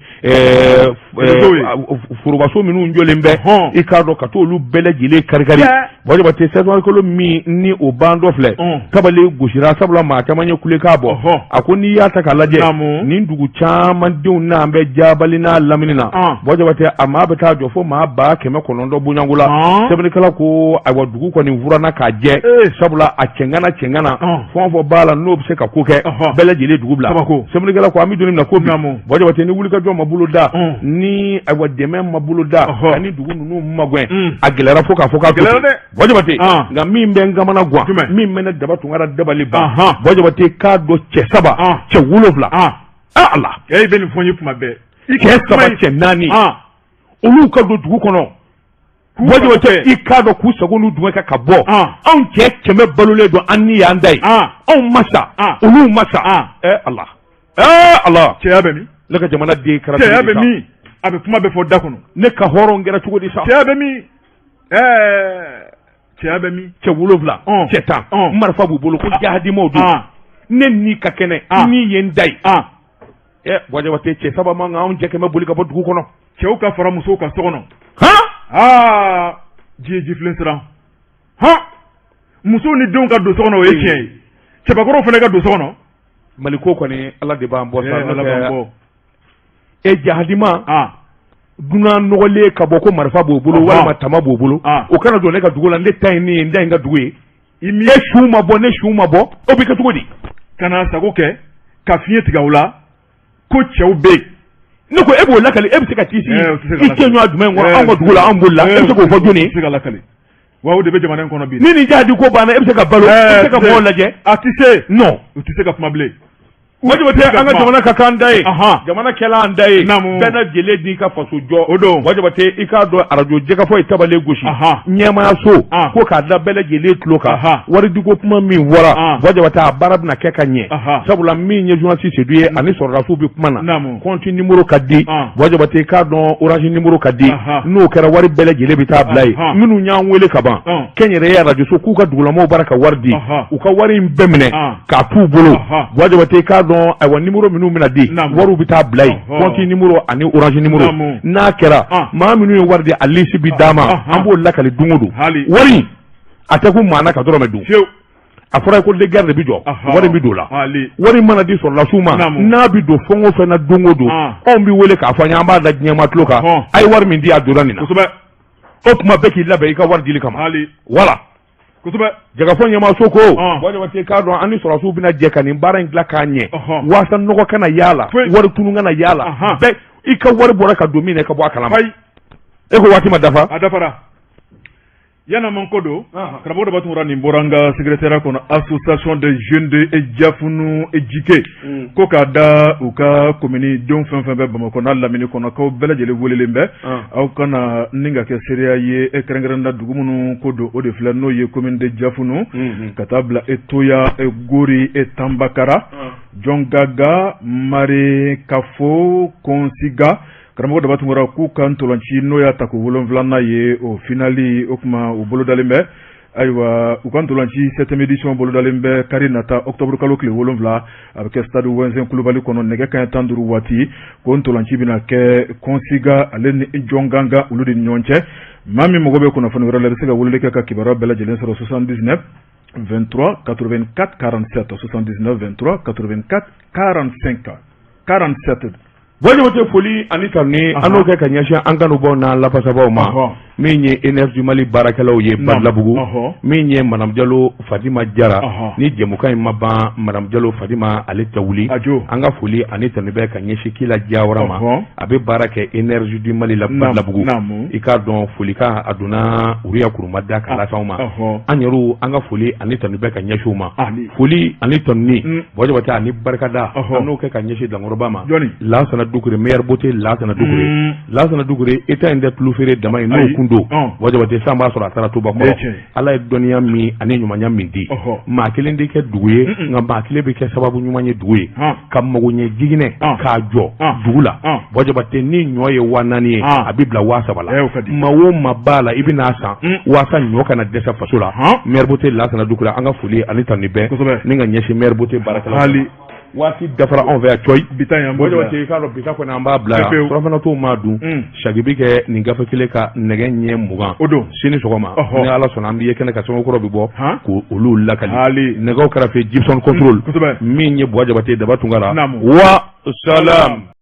forobaso minnu jɔlen bɛ, i k'a dɔn ka t'olu bɛɛ lajɛlen karikari. Buwa Jabate, sɛtanburukalo min ni o bandɔ filɛ, tabale gosira, sabula maa caman ye kulekan bɔ. A ko n'i y'a ta k'a lajɛ, nin dugu caman denw n'an bɛ Jabali n'a lamini na, Buwa Jabate, a maa bɛ taa jɔ fo maa 900 bonyanko la. Sɛbɛnnikɛla ko ayiwa, dugu kɔni furanna k'a jɛ, sabula a cɛŋana cɛŋana fɛn o fɛn b'a la n'o bɛ se ka ko kɛ, bɛɛ lajɛlen dugu bila. Sɛbɛnnikɛla ko an bɛ don min na ko bi, Buwa Jabate, ni wulikajɔ ma bolo da, ni ayiwa dɛmɛ ma bolo da ka ni dugu ninnu magɛn, a gɛlɛyara fo k'a fɔ k'a gɛlɛyara dɛ, Buwa Jabate. Nka min bɛ n kamana gan, min bɛ ne Daba Tunkara dabali ban, Buwa Jabate, k'a dɔn cɛ 3, cɛ 7, ala e bɛ nin fɔ n ye kuma bɛɛ. Cɛ 3, cɛ 4, olu ka don dugu kɔnɔ, Buwa Jabate, i k'a dɔn k'u sago n'u dungɔ kɛ ka bɔ. Anw cɛ 100 balolen don, an ni y'an da ye, anw ma sa, olu ma sa. Ɛ Ala, ɛ Ala! Cɛya bɛ min? Ne ka jamana den kɛra Cɛya bɛ min? A bɛ kuma bɛ fɔ da kɔnɔ. Ne ka hɔrɔn kɛra cogo di sa? Cɛya bɛ min? Ɛɛ, cɛya bɛ min? Cɛ 7, cɛ 10, marifa b'u bolo ko jahadimaw don. Ne ni ka kɛnɛ ni ye n da ye. Ɛ Buwa Jabate, cɛ 3 man kan anw cɛ 100 boli ka bɔ dugu kɔnɔ. Cɛw ka fara musow kan so kɔnɔ. Han, aa, ji ye jifilen siran. Han, musow ni denw ka don so kɔnɔ, o ye tiɲɛ ye. Cɛbakɔrɔw fana ka don so kɔnɔ. Mali ko kɔni, Ala de b'an bɔ sa. Ala b'an bɔ. E jahadima dunan nɔgɔlen ka bɔ ko marifa b'o bolo walima tama b'o bolo, o kana don ne ka dugu la. Ne ta ye ne ye, n ta ye n ka dugu ye. E su ma bɔ, ne su ma bɔ, o bɛ kɛ cogo di? Ka na sago kɛ ka fiɲɛ tigɛ u la ko cɛw bɛ yen. Ne ko e b'o lakali, e bɛ se ka t'i sigi i cɛ ɲɔgɔn jumɛn kɔrɔ anw ka dugu la, anw bolila, e bɛ se k'o fɔ jɔni ye? Se ka lakali wa, o de bɛ jamana in kɔnɔ bi. Ni nin jahadi ko banna, e bɛ se ka balo, e bɛ se ka mɔgɔw lajɛ? A tɛ se. Non. U tɛ se ka kuma bilen. Buwa Jabate, an ka jamana ka k'an da ye, jamana kɛla an da ye, bɛɛ lajɛlen n'i ka faso jɔ. O don. Buwa Jabate, i k'a dɔn arajo jɛkafɔ ye tabale gosi ɲɛmaayaso ko k'a da bɛɛ lajɛlen tulo kan. Waridiko kuma min fɔra, Buwa Jabate, a baara bɛna kɛ ka ɲɛ, sabula min ye journaliste Sedu ye ani sɔrɔdasiw bɛ kuma na, compte numéro ka di. Buwa Jabate, k'a dɔn Orange numéro ka di, n'o kɛra wari bɛɛ lajɛlen bɛ taa bila yen. Minnu y'an wele ka ban kɛnyɛrɛye arajoso k'u ka dugulamɔgɔw bara ka wari di, u ka wari in bɛɛ minɛ k'a t'u bolo. Buwa Jabate, k'a dɔn ayiwa numéro minnu bɛna di, wariw bɛ taa bila yen, compte numéro ani Orange numéro. N'a kɛra maa minnu ye wari di, a liste bɛ d'an ma, an b'o lakali don o don. Wari a tɛ kun maa na ka dɔrɔmɛ dun. A fɔra école de guerre de bɛ jɔ, wari bɛ don la. Wari mana di sɔrɔdasiw ma, n'a bɛ don fɛn o fɛn na don o don, anw bɛ wele k'a fɔ an ye, an b'a da diɲɛmaa tulo kan, a ye wari min di, a donna nin na. O tuma bɛɛ k'i labɛn i ka wari dili kama. Wala kosɛbɛ. Jɛkafɔ ɲɛmaaso ko Buwa Jabate, k'a dɔn an ni sɔrɔdasiw bɛna jɛ ka nin baara in dilan k'a ɲɛ, waasa nɔgɔ kana y'a la, wari tunun kana y'a la. Bɛɛ i ka wari bɔra ka don min na, i ka bɔ a kalama. E ko waati ma dafa? A dafara. Yan'an man kɔ don, karamɔgɔ Daba Tunkara, nin bɔra an ka secrétariat kɔnɔ, association des jeunes de Diafounou Djiké, ko k'a da u ka commune denw fɛn fɛn bɛ Bamakɔ n'a lamini kɔnɔ, k'aw bɛɛ lajɛlen welelen bɛ, aw ka na ni ka kɛ seereya ye e kɛrɛnkɛrɛn na dugu minnu ko don, o de filɛ, n'o ye commune de Diafounou ka taa bila e Toya, e Gori, e Tanbakara, Jɔngaga, Marekafo, Kɔnsiga. Karamɔgɔ Daba Tunkara, k'u ka ntolanci n'o y'a tako 7nan ye, o finale, o tuma o bolodalen bɛ. Ayiwa, u ka ntolanci septième édition bolodalen bɛ kari nata, octobre kalo tile 7, a bɛ kɛ stade Wɛnzɛn Kulubali kɔnɔ, nɛgɛ kanɲɛ 15 waati. Ko ntolanci bɛna kɛ Kɔnsiga ale ni Jɔnganga olu de ni ɲɔgɔn cɛ. Maa min mago bɛ kunnafoni wɛrɛ la, i bɛ se ka weleli kɛ ka kibaruya bɛɛ lajɛlen sɔrɔ 79. 23 84 47, 79 23 84 45 47. Buwa Jabate, foli ani tanuni an n'o kɛ ka ɲɛsin an kanubaw n'an lafasabaw ma, min ye Énergie du Mali baarakɛlaw ye Badalabugu, min ye Madame Jalo Fatima Jara. Ni jɛmukan in ma ban, Madame Jalo Fatima ale tɛ wuli. An ka foli ani tanuni bɛ ka ɲɛsin Kila Jawara ma, a bɛ baara kɛ Énergie du Mali la Badalabugu. I k'a dɔn, folikan a donna Uruya Kuruma da ka lase anw ma. An yɛrɛw, an ka foli ani tanuni bɛ ka ɲɛsin u ma. Foli ani tanuni, Buwa Jabate, ani barikada, an n'o kɛ ka ɲɛsin dankɔrɔba ma, Lasana Dukure, meilleure beauté Lasana Dukure. Lasana Dukure, e ta in tɛ tulu feere dama ye, n'o kun don, Buwa Jabate, san b'a sɔrɔ a taara tuba kɔrɔ. Ala ye dɔnniya min ani ɲumanya min di, maa kelen tɛ kɛ dugu ye, nka maa kelen bɛ kɛ sababu ɲuman ye dugu ye, ka magoɲɛ jiginɛ k'a jɔ dugu la. Buwa Jabate, ni ɲɔ ye 4000 ye, a bɛ bila 3000 la. Maa o maa b'a la, i bɛ n'a san waasa ɲɔ kana dɛsɛ faso la. Meilleure beauté Lasana Dukure, an ka foli ani tanuni bɛɛ ni ka ɲɛsin meilleure beauté baarakɛlaw. Waati dafara anw fɛ yan cɔyi. Bi ta in an b'o Buwa bila. Jabate, i k'a dɔn, bi ta kɔni an b'a bila yan. Pewu. Surafana t'o maa dun. Sagi bi kɛ nin gafe kelen ka nɛgɛ ɲɛ 20. O don. Sini sɔgɔma, ni Ala sɔnna, an b'i ye kɛnɛ kan, sɛbɛn kɔrɔ bɛ bɔ k'olu lakali. Nɛgɛw kɛrɛfɛ, Gibson Control. Min ye Buwa Jabate, Daba Tunkara. Wa salam.